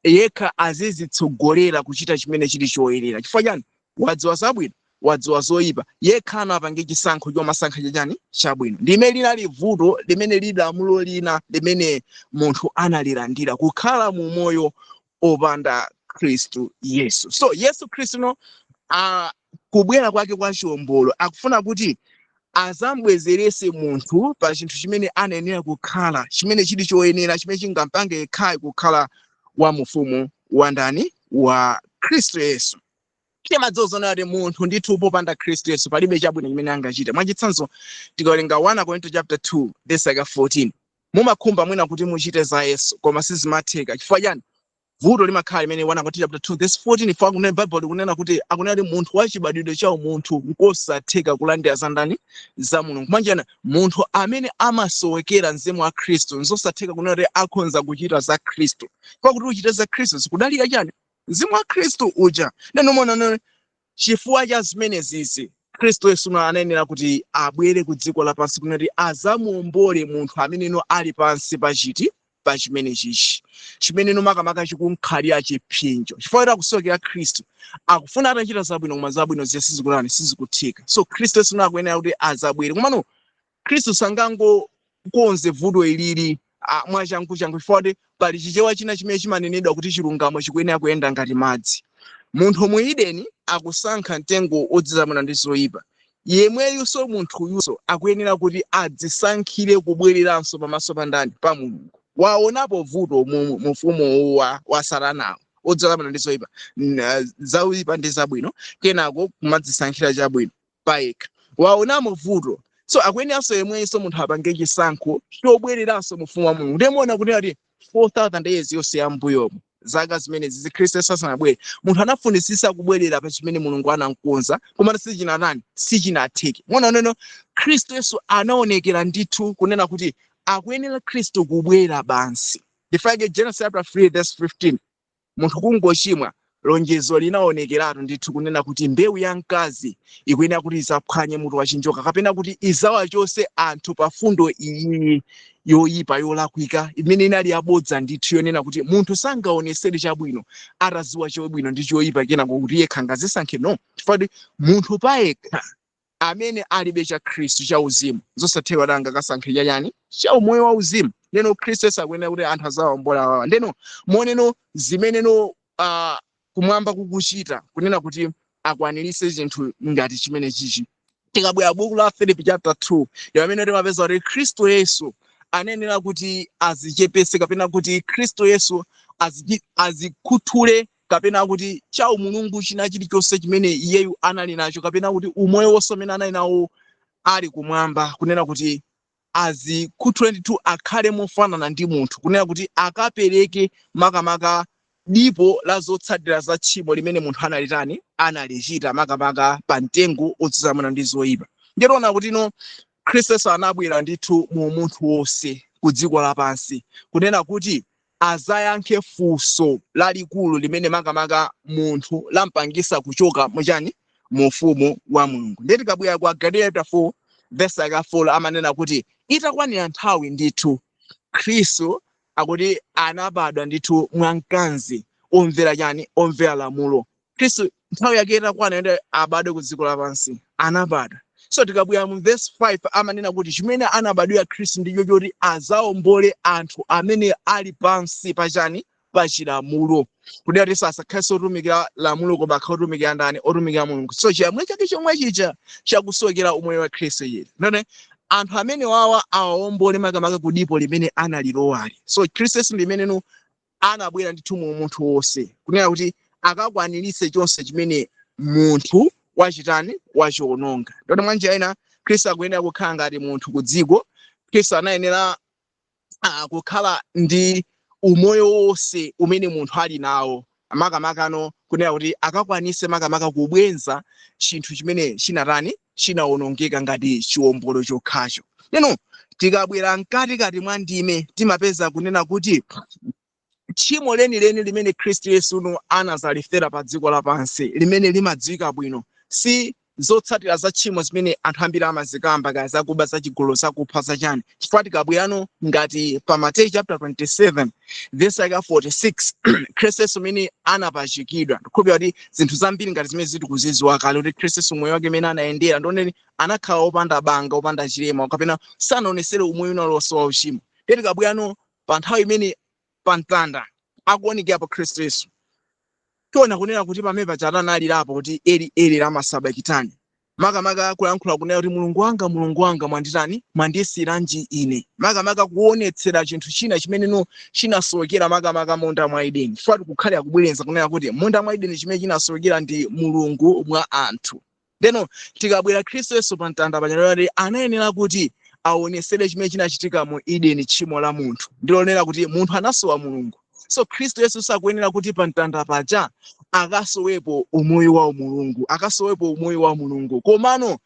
Speaker 2: yekha azizitsogolera kuchita chimene chili choyenera. Chifukwa chani? Wadziwa zabwino, wadziwa zoyipa, yekha anapange chisankho chomasankha chachani? Chabwino. Ndime linali vuto limene lili lamulo lina limene munthu analilandira, kukhala mu moyo opanda Khristu Yesu. So Yesu Khristu no kubwera kwake kwa chiwombolo akufuna kuti azambwezerese munthu pa chinthu chimene anayenera kukhala, chimene chili choyenera, chimene chingampange yekhayo kukhala wa mufumu wa ndani? Wa Khristu Yesu. Timadziwa zoona kuti munthu ndithu popanda Khristu Yesu palibe chabwino chimene angachite. Mwachitsanzo, tikawerenga 1 Korinto chapter 2 verse 14, mumakhumba mwina kuti muchite za Yesu, koma sizimatheka. Chifukwa chani? Vuto limakhala limene 1 Korinto chapter 2 verse 14, ifo akunena, Bible likunena kuti, akunena kuti munthu wachibadwidwe cha umunthu nkosatheka kulandira za ndani? Za Mulungu. Mwanjana munthu amene amasowekera mzimu wa Khristu nzosatheka kunena kuti akhonza kuchita za Khristu. Pakuti uchite za Khristu zikudalira chani? Mzimu wa Khristu uja. Neno chifukwa cha zimenezizi Khristu Yesu anayenera kuti abwere ku dziko lapansi kunena kuti azamuombole munthu ameneno ali pansi pachiti? Pa chimene chichi, chimeneno makamaka chikunkhalira chipsinjo, chifukwa kuti akusowekera Khristu. Akufuna atachita zabwino, koma zabwino ziya sizikulani? Sizikuthika. So Khristu Yesu akuyenera kuti azabwere. Komano Khristu sangangokonze vuto ilili mwachangu-changu, chifukwa kuti pali Chichewa china chimene chimanenedwa kuti chilungamo chikuyenera kuyenda ngati madzi. Munthu mu Edeni akusankha mtengo odzizamuna ndi zoyipa, yemweyunso munthuyunso akuyenera kuti adzisankhire kubwereranso pamaso pa ndani? Pa Mulungu. Waonapo vuto mu mufumu wa satanawo odzazamuna ndi zoyipa, zoyipa ndi zabwino, kenako kumadzisankhira chabwino payekha. Waonamo vuto, so akuyeneranso yemwenso munthu apange chisankho chobwereranso mufumu wa Mulungu. Ndiye kunena kuti 4000 years yonse yambuyomo, zaka zimenezi Zikhristu Yesu asanabwere, munthu anafunisisa kubwerera pa chimene Mulungu anamkonza, koma sichinatani? Sichinatheke. Mona neno Khristu Yesu anaonekera ndithu kunena kuti akuyenera Khristu kubwera pansi. Ndifake Genesis chapter 3 verse 15, munthu kungochimwa, lonjezo linaonekeratu ndithu kunena kuti mbewu ya mkazi ikuyenera kuti izaphwanye mutu wa chinjoka, kapena kuti izawachose anthu pa fundo iyi yoyipa, yolakwika, imene inali yabodza ndithu, yonena kuti munthu sangaonesere chabwino ataziwa chabwino ndi choyipa, kenako kuti yekha angazisankhe. No, chifukwa kuti munthu payekha amene alibe cha Khristu cha uzimu, zosatheka kuti angakasankhe chachani? Cha umoyo wa uzimu. Ndeno Khristu Yesu akuyenera kuti anthu azawombola awawa. Ndeno moneno zimeneno kumwamba kukuchita kunena kuti akwanirise zinthu ngati chimene chichi. Tikabwera buku la Filipi chapter 2, ndi pamene timapeza kuti Khristu Yesu anayenera kuti azichepese, kapena kuti Khristu Yesu azikhuthule, kapena kuti cha umulungu china chilichonse chimene iyeyu anali nacho, kapena kuti umoyo wonse umene anali nawo ali kumwamba, kunena kuti azikhuthule ndithu, akhale mofanana ndi munthu, kunena kuti akapereke makamaka dipo la zotsatira za tchimo limene munthu analitani? Analichita, makamaka pa mtengo odzuzamuna ndi zoyipa. Nditiona kuti no, Khristu Yesu anabwera ndithu mu munthu wonse ku dziko lapansi kunena kuti azayankhe funso lalikulu limene makamaka munthu lampangisa kuchoka muchani? Mu ufumu wa Mulungu. Ndiye tikabwera kwa Galatiya chapter 4 verse yake 4, amanena kuti itakwanira nthawi ndithu, Khristu akuti anabadwa ndithu mwa mkazi omvera chani? Omvera lamulo. Khristu Nthawi yake itakwana yoti abadwe ku dziko lapansi, anabadwa. So tikabwera mu verse 5, amanena kuti chimene anabadwira Khristu ndicho choti azawombole anthu amene ali pansi pachani? Pa chilamulo, kuti ati asakhalenso otumikira lamulo, koma akhale otumikira ndani? Otumikira Mulungu. So chilamulo chake chomwe chija chakusowekera umoyo wa Khristu iye none anthu amene wawa awawombole, makamaka ku dipo limene analilowali. So Khristu Yesu limeneno anabwera ndithu mu munthu wonse, kunena kuti akakwaniritse chonse chimene munthu wachitani? Wachiwononga. Ndoti mwanjira ina Khristu akuyenera kukhala ngati munthu ku dziko. Khristu anayenera kukhala ndi umoyo wonse umene munthu ali nawo, makamakano kunena kuti akakwanise makamaka kubwenza chinthu chimene chinatani? Chinawonongeka, ngati chiwombolo chokhacho. Neno tikabwera mkatikati mwa ndime, timapeza kunena kuti tchimo lenileni limene Khristu Yesu anazalifera pa dziko lapansi, limene limadziwika bwino, si zotsatira za tchimo zimene anthu ambiri amazikamba, kaya zakuba, zachigololo, zakupha, zachani. Chifukwa tikabwerano ngati pa Mateyu chapter 27 verse yake 46, Khristu Yesu umene anapachikidwa, ndikhulupirira kuti zinthu zambiri ngati zimene ziti kuzidziwa kale, kuti Khristu Yesu moyo wake umene anayendera, ndioneni anakhala wopanda banga, wopanda chilema, kapena sanaonesere umoyo unalonse wa uchimo. Ndiye tikabwerano pa nthawi imene pa mtanda akuonekerapo Khristu Yesu, tiona kunena kuti pamene paja analirapo kuti "Eli Eli lama sabakitani", makamaka kulankhula kunena kuti "Mulungu wanga, Mulungu wanga, mwanditani? Mwandisiyiranji ine?" Makamaka kuonetsera chinthu china chimene no chinasowekera, makamaka munda mwa Edeni, chifukwa tikukhalira kubwerenza kunena kuti munda mwa Edeni chimene chinasowekera ndi Mulungu mwa anthu. Ndeno tikabwera Khristu Yesu pa mtanda panyaloti anayenera kuti aonesere chimene chinachitika mu Edeni, tchimo la munthu, ndilonera kuti munthu anasowa Mulungu. So Khristu Yesu sakuyenera kuti pa mtanda paja akasowepo umoyo wa Mulungu, akasowepo umoyo wa Mulungu, komano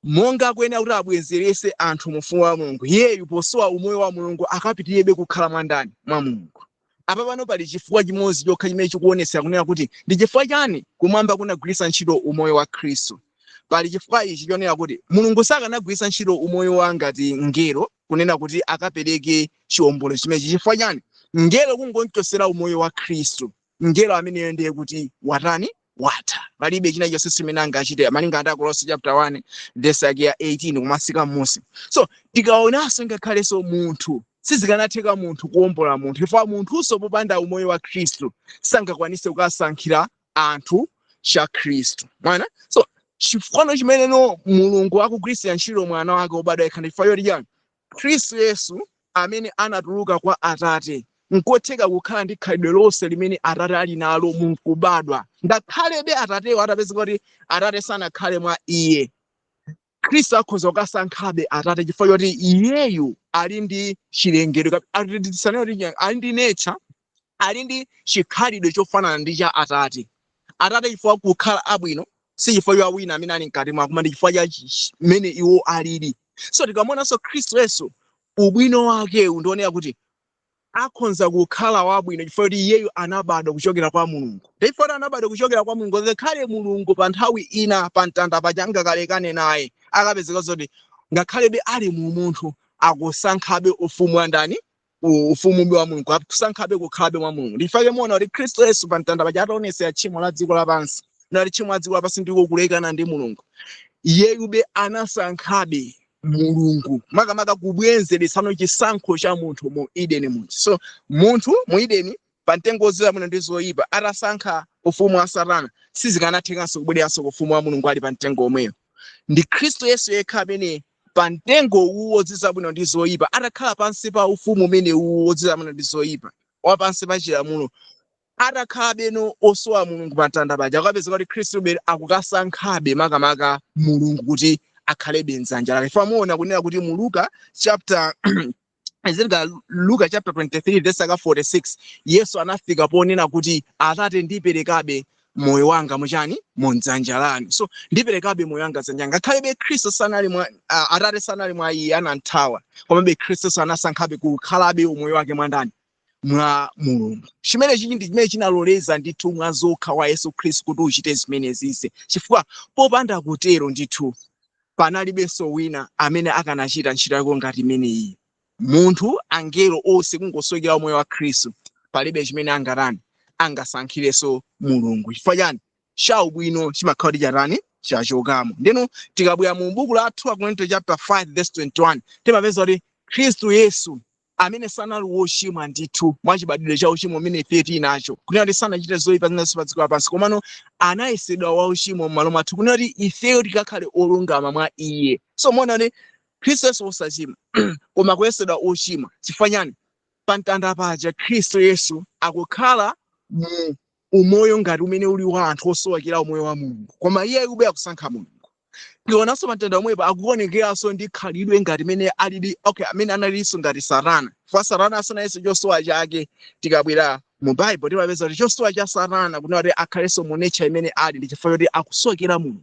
Speaker 2: monga akuyenera kuti abwezerese anthu mu ufumu wa Mulungu, iyeyu posowa umoyo wa Mulungu akapitirebe kukhala mwa ndani? Mwa Mulungu. Apa pano pali chifukwa chimodzi chokha chimene chikuonetsera kunena kuti ndi chifukwa chani kumwamba kunagwiritsa ntchito umoyo wa Khristu. Pali chifukwa ichi chonena kuti Mulungu sakanagwiritsa ntchito umoyo wa ngati ngelo kunena kuti akapereke chiwombolo chimenechi. Chifukwa chani? Ngelo kungonchosera umoyo wa Khristu, ngelo ameneyo ndiye kuti watani? Watha, palibe china chonse chimene angachite, malinga ndi Akolose chapter 1 verse yake ya 18 kumasika m'munsi. So tikaonanso ngakhalenso munthu, sizikanatheka munthu kuwombola munthu, chifukwa munthunso popanda umoyo wa Khristu sangakwanise kukasankhira anthu cha Khristu mwana. So chifukwa chimeneno Mulungu akugwiritsira ntchito mwana wake wobadwa yekha ndi chifukwa choti chani? Khristu Yesu amene anatuluka kwa Atate, nkotheka kukhala ndi khalidwe lonse limene Atate ali nalo mukubadwa. Ngakhalebe Atatewo atapezeka kuti Atate sanakhale mwa iye, Khristu akhoza kukasankhabe Atate, chifukwa choti iyeyu ali ndi chilengedwe, ali ndi nature, ali ndi chikhalidwe chofanana ndi cha Atate. Atate chifukwa kukhala abwino si chifukwa cha wina amene ali mkati mwako, koma ndi chifukwa cha mmene iwo alili. So tikamuonanso Khristu Yesu, ubwino wakewu ndionera kuti akhonza kukhala wabwino chifukwa kuti iyeyu anabadwa kuchokera kwa Mulungu. Ndipo anabadwa kuchokera kwa Mulungu, ngakhale Mulungu pa nthawi ina pa mtanda paja angakalekane naye, akapezeka zoti ngakhalebe ali mu munthu, akusankhabe ufumu wa ndani? Ufumu wa Mulungu, akusankhabe kukhalabe mwa Mulungu. Ndifake muona kuti Khristu Yesu pa mtanda paja ataonetsera tchimo la dziko lapansi, nati tchimo la dziko lapansi ndiko kulekana ndi Mulungu, iyeyube anasankhabe Mulungu, makamaka kubwenzeretsano chisankho cha munthu mu Edeni muja. So munthu mu Edeni pa mtengo wodziwa bwino ndi zoyipa atasankha ufumu wa Satana, sizikanathekanso kubwereranso ku ufumu wa Mulungu ali pa mtengo omweyo. Ndi Khristu Yesu yekha amene pa mtengo uwu wodziwa bwino ndi zoyipa, atakhala pansi pa ufumu umene uwu wodziwa bwino ndi zoyipa, wapansi pa chilamulo, atakhala beno osowa Mulungu pa mtanda paja, akapeza kuti Khristu be akukasankhabe makamaka Mulungu kuti akhalebe mdzanja lake. Famuona kunena kuti mu Luka chapter Ezeka Luka chapter 23 verse 46, Yesu anafika ponena kuti "Atate, ndiperekabe moyo wanga muchani? Mu dzanja lanu." So ndiperekabe moyo wanga dzanja, ngakhalebe Khristu sanali mwa Atate sanali mwa iye, ananthawa, komabe Khristu anasankhabe kukhalabe umoyo wake mwa ndani? Mwa Mulungu. Chimene chichi ndi chimene chinaloleza ndithu mwa zokha wa Yesu Khristu kuti uchite zimenezisi, chifukwa popanda kutero ndithu panalibenso wina amene akanachita ntchito yake ngati imeneyi. Munthu, angelo onse kungosowekera umoyo wa Khristu, palibe chimene angatani, angasankhirenso Mulungu. Chifukwa chani? Chaubwino chimakhala kuti chatani? Chachokamo. Ndeno tikabwera mu buku la 2 Korinto chapter 5 verse 21, timapeza kuti Khristu Yesu amene sanali wochimwa ndithu mwachibadwidwe cha uchimo umene ife tili nacho, kunena kuti sanachite zoyipa zinanso pa dziko lapansi, komano anayesedwa wa uchimo m'malo mwathu, kunena kuti ifeyo tikakhale olungama mwa iye. So muona kuti Khristu Yesu wosachimwa koma kuyesedwa ochimwa. Chifukwa chani? Pa mtanda paja Khristu Yesu akukhala mu umoyo ngati umene uli wa anthu osowekera umoyo wa Mulungu, koma iye akubwera kusankha Mulungu. Tionanso pa mtanda omwepo akuonekeranso ndi khalidwe ngati imene alili, okay, amene analinso ngati Satana, chifukwa Satana asanayenso chosowa chake. Tikabwera mu Bible timapeza kuti chosowa cha Satana kunena kuti akhalenso mu nature imene ali ndi chifukwa choti akusowekera Mulungu.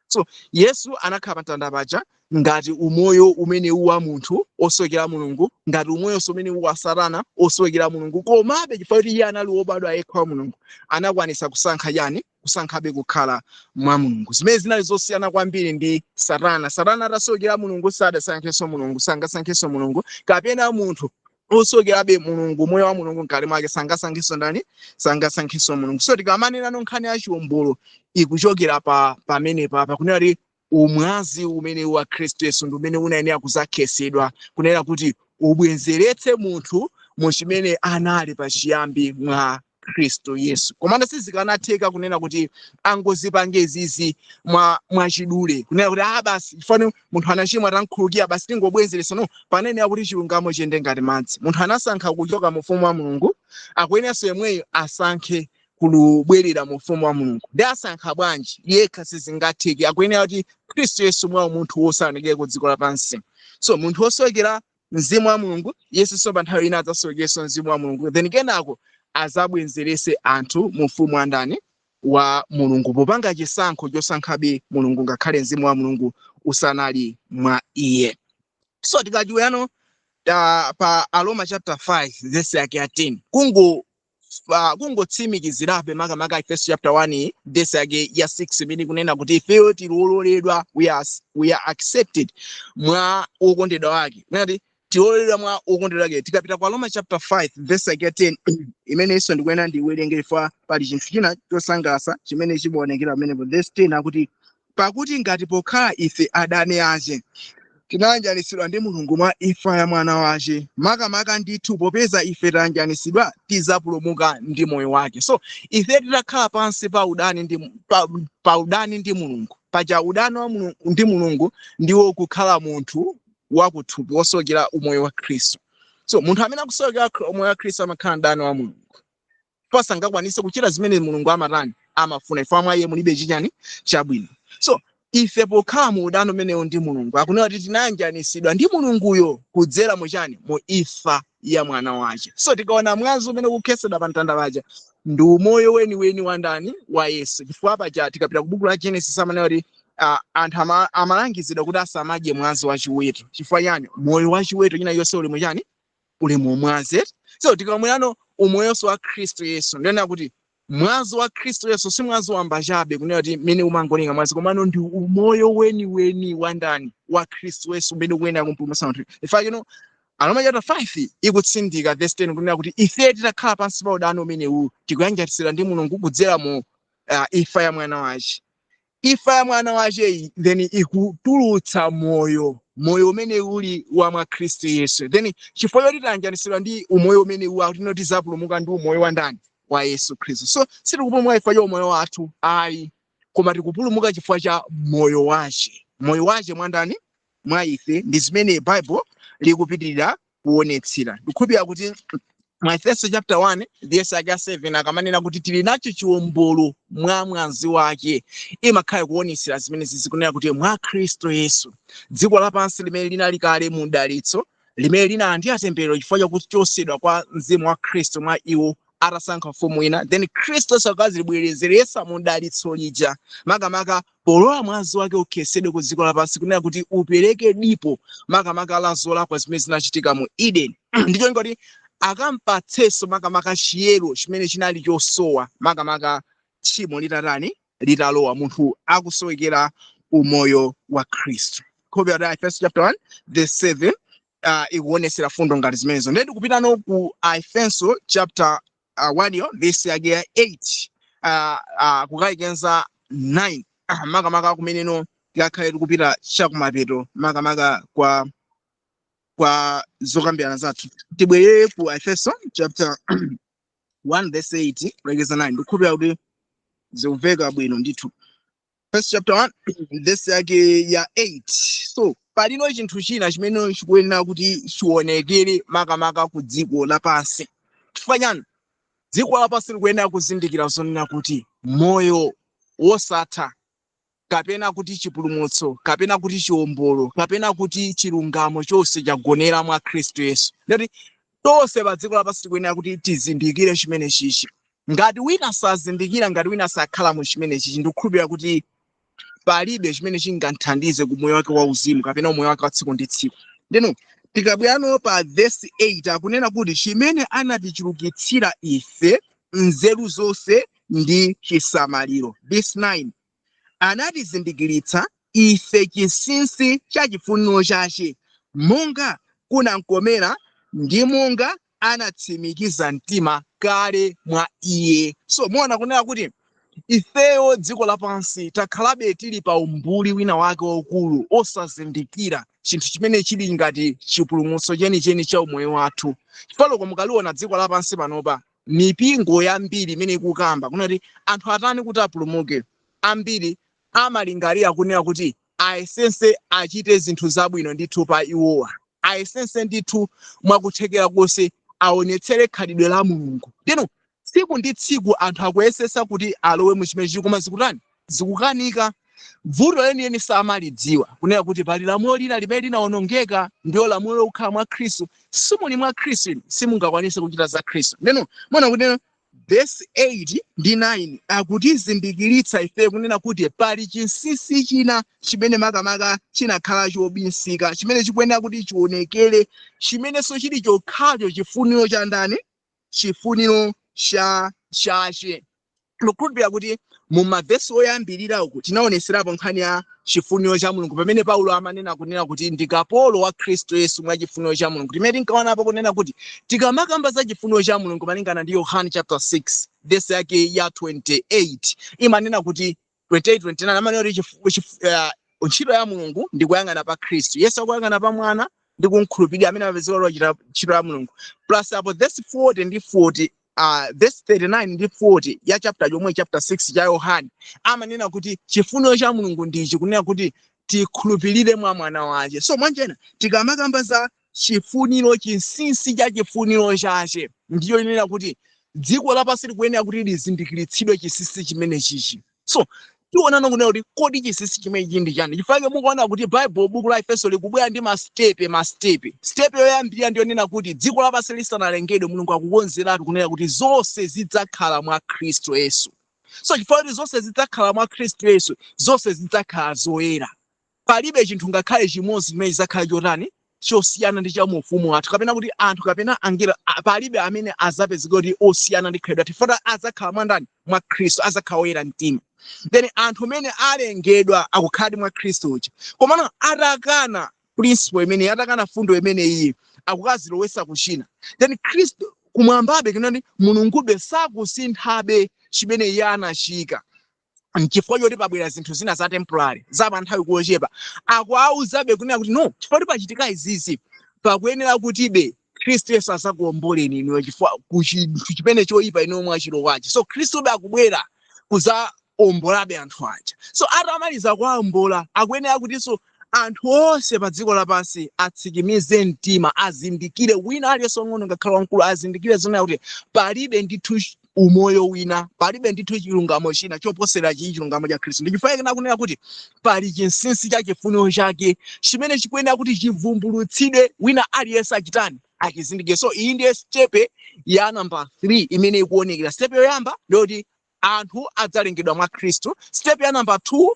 Speaker 2: So Yesu anakhala pa mtanda paja ngati umoyo umene uwa munthu osowekera Mulungu, ngati umoyonso umene uwa Satana osowekera Mulungu. Komabe chifukwa choti iye anali wobadwa yekha wa Mulungu, anakwanisa kusankha yani? Kusankhabe kukhala mwa Mulungu, zimene zinali zosiyana kwambiri ndi Satana. Satana atasowekera Mulungu sadasankhenso Mulungu, sangasankhenso Mulungu. Kapena munthu osowekerabe Mulungu, moyo wa Mulungu mkati mwake, sangasankhenso ndani? Sangasankhenso Mulungu. So tikamanena nkhani ya chiwombolo ikuchokera pa pamene papa, kunena kuti umwazi umene wa Khristu Yesu ndi umene unayenera kuzakhesedwa, kunena kuti ubwenzeretse munthu mu chimene anali pachiyambi mwa Khristu Yesu. Komano sizikanatheka kunena kuti angozipange izizi mwa mwachidule, kunena kuti, "Ah, basi, chifukwa munthu anachimwa, tankhululukira, basi, tingobwezeretsa." No, panayenera kuti chilungamo chiyende ngati madzi. Munthu anasankha kuchoka mu ufumu wa Mulungu, akuyeneranso yemweyo asankhe kulubwerera mu ufumu wa Mulungu. Ndi asankha bwanji yekha? Sizingatheke. Akuyenera kuti Khristu Yesu mwa munthu wosaonekera ku dziko lapansi. So munthu wosowekera mzimu wa Mulungu, Yesunso pa nthawi ina adzasowekerenso mzimu wa Mulungu, then kenako azabwenzerese anthu mu ufumu wa ndani? Wa Mulungu, popanga chisankho chosankhabe Mulungu ngakhale mzimu wa Mulungu usanali mwa iye. So tikachiweyano pa Aroma chapter 5 verse yake ya 10, kungotsimikizirabe makamaka Efeso chapter 1 verse yake ya 6 imene kunena kuti ifeyo tili ololedwa, we are accepted mwa okondedwa wake, kunena kuti tiololedwa mwa okondedwa wake. Tikapita kwa Roma chapter 5 verse yake ya 10, imenenso ndikuyenera ndiwerenge chifukwa pali chinthu china chosangalatsa chimene chimaonekera pamenepo. Verse 10 akuti, "Pakuti ngati pokhala ife adani ache tinayanjanisidwa ndi Mulungu mwa imfa ya mwana wace, makamaka ndithu popeza ife tayanjanisidwa tidzapulumuka ndi moyo wake." So ife titakhala pansi pa udani ndi Mulungu paja, udani wa Mulungu, ndi Mulungu ndiwo kukhala munthu wakuthupi wosowekera umoyo wa Khristu. So munthu amene akusowekera umoyo wa Khristu amakhala mdani wa Mulungu, pasangakwanise kuchita zimene Mulungu amatani? Amafuna. Ife mwa iye mulibe chichani? Chabwino. So ife pokhala mu udani umenewo ndi Mulungu, akunena kuti tinayanjanisidwa ndi Mulunguyo kudzera muchani? Mu imfa ya mwana wace. So tikaona mwazi umene ukukhesedwa pa mtanda paja ndi umoyo weniweni wa ndani? Wa Yesu. Chifukwa paja tikapita ku buku la Genesis amanena kuti anthu amalangizidwa kuti asamadye mwazi wa chiweto. Chifukwa chani? Moyo wa chiweto china yonse uli muchani? Uli mu mwazi. So tikamwirano umoyonso wa Khristu Yesu, ndiyena kuti mwazi wa Khristu Yesu si mwazi wamba chabe, kunena kuti mmene umangolenga mwazi, komano ndi umoyo weniweni wa ndani? Wa Khristu Yesu, umene ukuyenera kumpulumutsa munthu. Ifa kino Aroma chapter 5 ikutsindika verse 10 kunena kuti ife titakhala pansi pa udani umenewu tikuyanjanisidwa ndi Mulungu kudzera mu imfa ya mwana wace. Imfa ya mwana wace iyi then ikutulutsa moyo, moyo umene uli wa mwa Khristu Yesu. Then chifukwa choti tayanjanisidwa ndi umoyo umene uwa, tino tizapulumuka ndi umoyo wa ndani? Wa Yesu Khristu. So sitikupulumuka chifukwa cha umoyo wathu ayi, koma tikupulumuka chifukwa cha moyo wace, moyo wace mwa ndani? Mwa ife. Ndi zimene Bible likupitirira kuonetsera. Ndikukhulupirira kuti mwa Efeso chapter 1 verse yake ya 7, akamanena kuti tili nacho chiwombolo mwa mwazi wake, imakhala kuonetsera zimene zizikunena kuti mwa Khristu Yesu dziko lapansi limene linali kale mu dalitso limene linalandira temberero chifukwa chakuchosedwa kwa mzimu wa Khristu mwa iwo atasankha mfumu ina, then Khristu Yesu akazibwerezeresa mu dalitso lija, makamaka polola mwazi wake ukhesedwe ku dziko lapansi, kunena kuti upereke dipo makamaka la zolakwa zimene zinachitika mu Eden, ndicho ngoti akampatsenso makamaka chiyero chimene chinali chosowa, makamaka tchimo litatani? Litalowa, munthu akusowekera umoyo wa Khristu. Khopera ta Efeso chapter 1 verse 7 ikuonesera fundo ngati zimenezo. Ndiye tikupitano ku Efeso chapter 1 yo verse yake ya 8. Kukayikenza 9, makamaka kumeneno tikakhale tikupita chakumapeto makamaka kwa zokambirana zathu. Tibwerere ku Efeso chapter 1 verse 8 kulekeza 9. Ndikukhulupirira kuti zikumveka bwino ndithu. First chapter 1 verse yake ya 8. So palino chinthu china chimene chikuyenera kuti chionekere makamaka ku dziko lapansi. Chifukwa chani? Dziko lapansi likuyenera kuzindikira zonena kuti moyo wosatha, kapena kuti chipulumutso, kapena kuti chiwombolo, kapena kuti chilungamo chonse chagonera mwa Khristu Yesu. Ndati tonse pa dziko lapansi tikuyenera kuti tizindikire chimene chichi. Ngati wina sazindikira, ngati wina sakhala mu chimene chichi, ndikukhulupirira kuti palibe chimene chingamthandize ku moyo wake wauzimu kapena moyo wake wa tsiku ndi tsiku. Ndeno tikabwerano pa verse 8, akunena kuti chimene anatichulukitsira ife nzeru zonse ndi chisamaliro. Verse 9, anatizindikiritsa ife chinsinsi cha chifuniro chache, monga kunamkomera ndi monga anatsimikiza mtima kale mwa iye. So muona kunena kuti ifeyo dziko lapansi takhalabe tili pa umbuli wina wake waukulu, osazindikira chinthu chimene chili ngati chipulumutso chenicheni cha umoyo wathu. Chifukwa mukaliona dziko lapansi panopa, mipingo yambiri imene ikukamba kunati anthu atani kuti apulumuke, ambiri amalingalira kunena kuti ayesense achite zinthu zabwino ndithu pa iwowa, ayesense ndithu mwakuthekera konse aonetsere khalidwe la Mulungu. Ndino tsiku ndi tsiku anthu akuyesesa kuti alowe mu chimenechi, koma zikutani? Zikukanika. Vuto lenileni samalidziwa kunena kuti pali lamulo lina limene linawonongeka, ndiyo lamulo lokhala mwa Khristu. Simuli mwa Khristu inu, simungakwanise kuchita za Khristu. Ndeno mona kuti verse 8 ndi 9 akutizindikiritsa ife kunena kuti pali chinsinsi china chimene makamaka chinakhala chobisika, chimene chikuyenera kuti chionekere, chimenenso chili chokhacho chifuniro cha ndani? Chifuniro cha chache. Ndikukhulupirira kuti mu mavesi oyambirira uku tinaoneserapo nkhani ya chifuniro cha Mulungu, pamene Paulo amanena kunena kuti ndi kapolo wa Khristu Yesu mwa chifuniro cha Mulungu. Timene tinkaonapo kunena kuti tikamakamba za chifuniro cha Mulungu malingana ndi Yohane chapter 6 verse yake ya 28, imanena kuti 28 29, amanena kuti ntchito ya Mulungu ndi kuyang'ana pa Khristu Yesu, akuyang'ana pa Mwana ndi kumkhulupirira amene amapezeka kuti wachita ntchito ya Mulungu. Plus apo verse 40 ndi 40, verse 39 ndi 40 ya chapter chomwe, chapter 6 cha Yohane, amanena kuti chifuniro cha Mulungu ndichi kunena kuti tikhulupirire mwa Mwana wace. So mwanjena tikamakamba za chifuniro, chinsinsi cha chifuniro chache, ndiyo inena kuti dziko lapansi likuyenera kuti lizindikiritsidwe chinsinsi chimene chichi. So tionano kunena kuti kodi chinsinsi chimenechi ndi chani? Chifukwa mukuona kuti Bible, buku la Efeso likubwera ndi mastepe mastepe. Step yoyambirira ndiyonena kuti dziko lapansi lisanalengedwe, Mulungu akukonzeratu kunena kuti zonse zidzakhala mwa Khristu Yesu. So chifukwa kuti zonse zidzakhala mwa Khristu Yesu, zonse zidzakhala zoyera. Palibe chinthu ngakhale chimodzi chimene chidzakhala chotani, chosiyana ndi cha muufumu wathu, kapena kuti anthu kapena angelo, palibe amene azapezeka kuti osiyana ndi khalidwe lathu, chifukwa adzakhala mwa ndani? Mwa Khristu. Adzakhala oyera mtima. Then anthu amene alengedwa akukhaladi mwa Khristu uja, komano atakana principle imene, atakana fundo imene iyi, akukazilowesa kuchina, then Khristu kumwambabe kinani, Mulungube sakusinthabe chimene iye anachika. Nchifukwa choti pabwera zinthu zina za temporary, za pa nthawi kochepa, akuauzabe kunena kuti no, chifukwa kuti pachitika izizi, pakuyenera kutibe Khristu Yesu azakuomboleni inuyo, chifukwa ku chinthu chimene choyipa inuyo mwachilowachi. So Khristu akubwera kuzaombolabe anthu aja. So atamaliza kuwaombola, akuyenera kutinso anthu onse pa dziko lapansi atsikimize mtima, azindikire, wina aliyense wang'ono ngakhale wamkulu, azindikire zonena kuti palibe ndithu umoyo wina, palibe ndithu chilungamo china choposera chiyi, chilungamo cha Khristu. Ndichifukwa chake nakunena kuti pali chinsinsi cha chifuniro chake chimene chikuyenera kuti chivumbulutsidwe, wina aliyense achitani? Achizindikire. So iyi ndiye step ya number 3 imene ikuonekera. Step yoyamba ndiyoti anthu adzalengedwa mwa Khristu. Step ya number 2,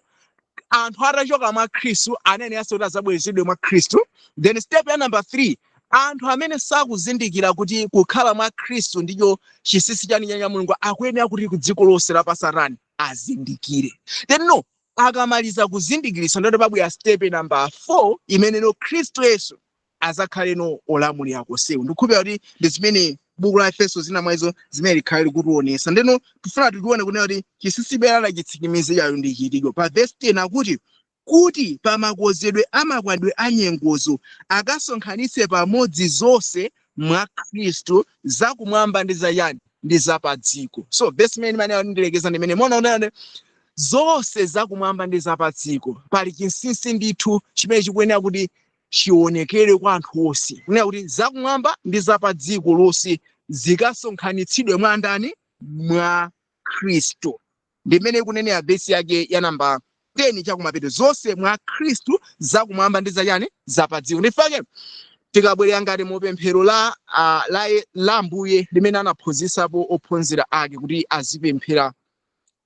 Speaker 2: anthu atachoka mwa Khristu anayeneranso kuti adzabwerezedwe mwa Khristu. Then step ya number 3, anthu amene sakuzindikira kuti kukhala mwa Khristu ndicho chinsinsi chani cha Mulungu, akuyenera kuti ku dziko lonse lapansi atani? Azindikire. Then no, akamaliza kuzindikiritsa, ndoti pabwera step number 4 imene no Khristu Yesu azakhale no olamulira konsewu. Ndikukhulupirira kuti ndi zimene Buku la Efeso, zina mwa izo zimene likhale likutionesa. Ndeno tifuna titione kunena kuti chinsinsi bera chitsikimizikayo ndi chitidwe. Pa verse 10 akuti pa makonzedwe amakwadwe a nyengozo akasonkhanitse pamodzi zonse mwa Khristu, zakumwamba ndi zachani, ndi zapadziko. So verse imene imene ndilekeza ndimene mona kunena zonse zakumwamba ndi zapadziko. Pali chinsinsi ndithu chimene chikuyenera kuti chionekere kwa anthu onse, kunena kuti zakumwamba ndi zapadziko lonse zikasonkhanitsidwe mwa ndani? Mwa Khristu. Ndimene ikunenera vesi yake ya namba 10 chakumapeto, zonse mwa Khristu, zakumwamba ndi zachani, zapadziko. Ndifake tikabwerera ngati mupemphero la Ambuye limene anaphunzitsapo ophunzira ake kuti azipemphera,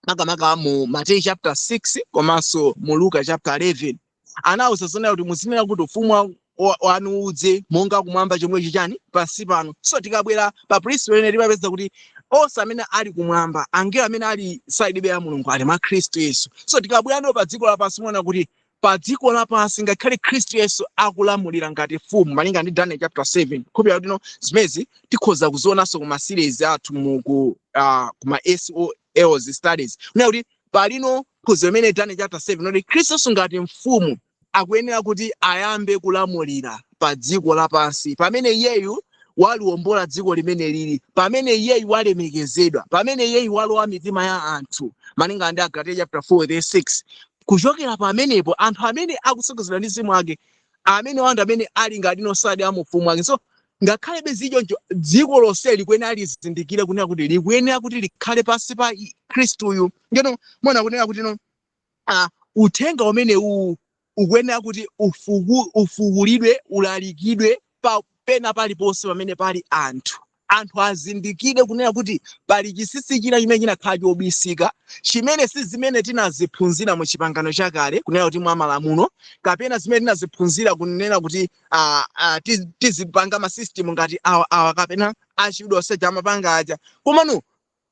Speaker 2: makamaka mu Mateyu chapter 6 komanso mu Luka chapter 11, anawuza zonena kuti muzinena kuti ufumu wanu udze monga kumwamba chomwechi chani, pansi pano. So tikabwera pa principle imene timapeza kuti onse amene ali kumwamba, angelo amene ali side ya Mulungu, ali mwa Khristu Yesu. So tikabwera pa dziko lapansi, muona kuti pa dziko lapansi ngakhale Khristu Yesu akulamulira ngati mfumu malinga ndi Daniel chapter 7. Khupira kuti no zimezi tikhoza kuzionanso kuma series athu mu kuma SOLs studies, kunena kuti palino phunziro imene Daniel chapter 7 kuti Khristu Yesu ngati mfumu akuyenera kuti ayambe kulamulira pa dziko lapansi pamene iyeyu waliwombola dziko limene lili, pamene iyeyu walemekezedwa, pamene iyeyu walowa mitima ya anthu malinga ndi Agalatiya chapter 4 verse 6. Kuchokera pamenepo anthu amene akutsogozedwa ndi mzimu wake, amene wanthu amene ali ngati nosadi amufumu wake. So ngakhalebe zichoncho, dziko lonse likuyenera lizindikire kunena kuti likuyenera kuti likhale pansi pa Khristuyu. Ngeno mona kunena kuti no uthenga umene uwu ukuyenera kuti ufukulidwe, ulalikidwe pa pena paliponse pamene pali anthu. Anthu azindikire kunena kuti pali chinsinsi china chimene chinakhala chobisika, chimene si zimene tinaziphunzira mu Chipangano Chakale, kunena kuti mwa malamulo, kapena zimene tinaziphunzira kunena kuti tizipanga ma system ngati awa awa kapena achidwa oseja amapanga aja, komano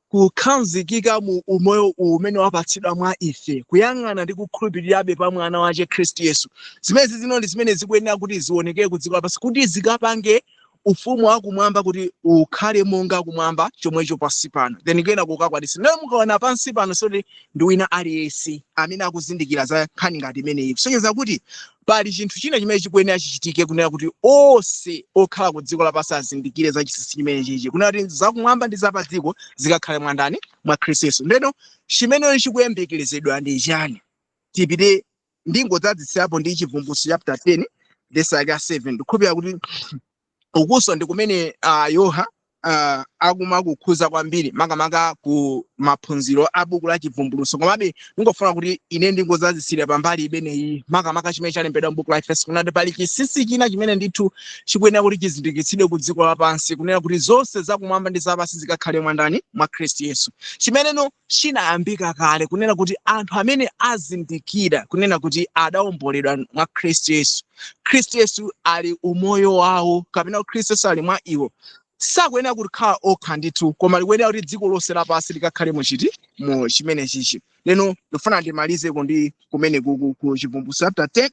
Speaker 2: kukhazikika mu umoyo umene wapatsidwa mwa ife, kuyang'ana ndi kukhulupirirabe pa mwana wache Khristu Yesu. Zimene zino ndi zimene zikuyenera kuti zionekere ku dziko lapansi, kuti zikapange ufumu wakumwamba kuti ukhale monga kumwamba chomwecho pansi pano, then kuyena kukakwanitsa. Ndiye mukaona pansi pano soti ndi wina aliyense amene akuzindikira za nkhani ngati imeneyi, kusonyeza kuti pali chinthu china chimene chikuyenera chichitike, kunena kuti onse okhala ku dziko lapansi azindikire za chinsinsi chimene chichi, kunena kuti zakumwamba ndi zapadziko zikakhale mwa ndani? Mwa Khristu Yesu. Ndeno chimene chikuyembekezedwa ndi chani? Tipite, ndingodzadzitsirapo ndi Chivumbulutso chapter 10 verse yake 7. Ndikhulupirira kuti ukuso ndi kumene Yoha akumakukhuza kwambiri, makamaka ku maphunziro a buku la Chivumbulutso. Komabe ndingofuna kuti ine ndingodzadzitsira pambali imeneyi, makamaka chimene chalembedwa m'buku la Efeso, kunati pali chinsinsi china chimene ndithu chikuyenera kuti chizindikitsidwe ku dziko lapansi, kunena kuti zonse zakumwamba ndi zapansi zikakhale mwa ndani? Mwa Khristu Yesu. Chimeneno chinayambika kale, kunena kuti anthu amene azindikira kunena kuti adawomboledwa mwa Khristu Yesu, Khristu Yesu ali umoyo wawo, kapena Khristu Yesu ali mwa iwo, sakuyenera kukhala okha ndithu, koma likuyenera kuti dziko lonse lapansi likakhale muchiti, mu chimene chichi. Lero ndifuna ndimalizeko ndi kumene ku Chivumbulutso chapter 10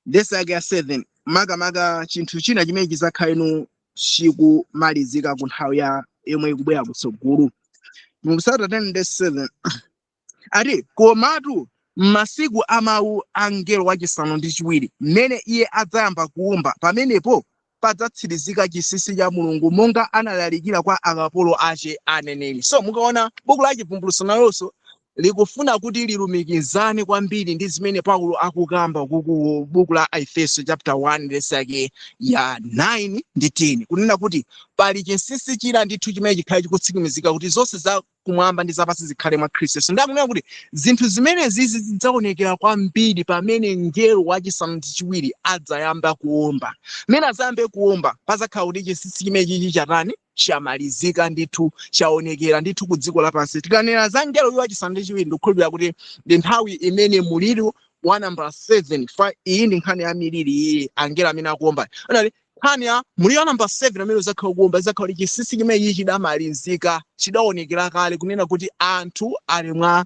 Speaker 2: verse yake ya 7, makamaka chinthu china chimene chizakhale chikumalizika ku nthawi ya yomwe ikubwera kutsogolo. Chivumbulutso chapter 10 verse 7 ati, "Komatu m'masiku a mawu a mngelo wachisanu ndi chiwiri, mmene iye adzayamba kuwumba, pamenepo padzatsirizika chinsinsi cha Mulungu, monga analalikira kwa akapolo ache aneneri." So mukaona buku la Chivumbulutso nalonso likufuna kuti lilumikizane kwambiri ndi zimene Paulo akukamba kuku buku la Efeso chapter 1 verse yake ya 9 ndi 10, kunena kuti pali chinsinsi china ndithu chimene chikhale chikutsimikizika kuti zonse za kumwamba ndi zapansi zikhale mwa Khristu Yesu. Ndakunena kuti zinthu zimene zizi zidzaonekera kwambiri pamene mngelo wachisanu ndi chiwiri adzayamba kuwomba. Mmene adzayambe kuwomba, pazakhala kuti chinsinsi chimene chichi chatani? Chamalizika ndithu, chaonekera ndithu ku dziko lapansi. Tikanena za mngelo uyu wachisanu ndi chiwiri, ndikukhulupirira kuti ndi nthawi imene muliri wa namba 7 fa iyi ndi nkhani ya miliri iyi, angelo amene akuwomba. Anali nkhani ya muliri wa namba 7 amene uzakhala kuwomba, izakhala kuti chinsinsi chimene ichi chidamalizika, chidaonekera kale, kunena kuti anthu ali mwa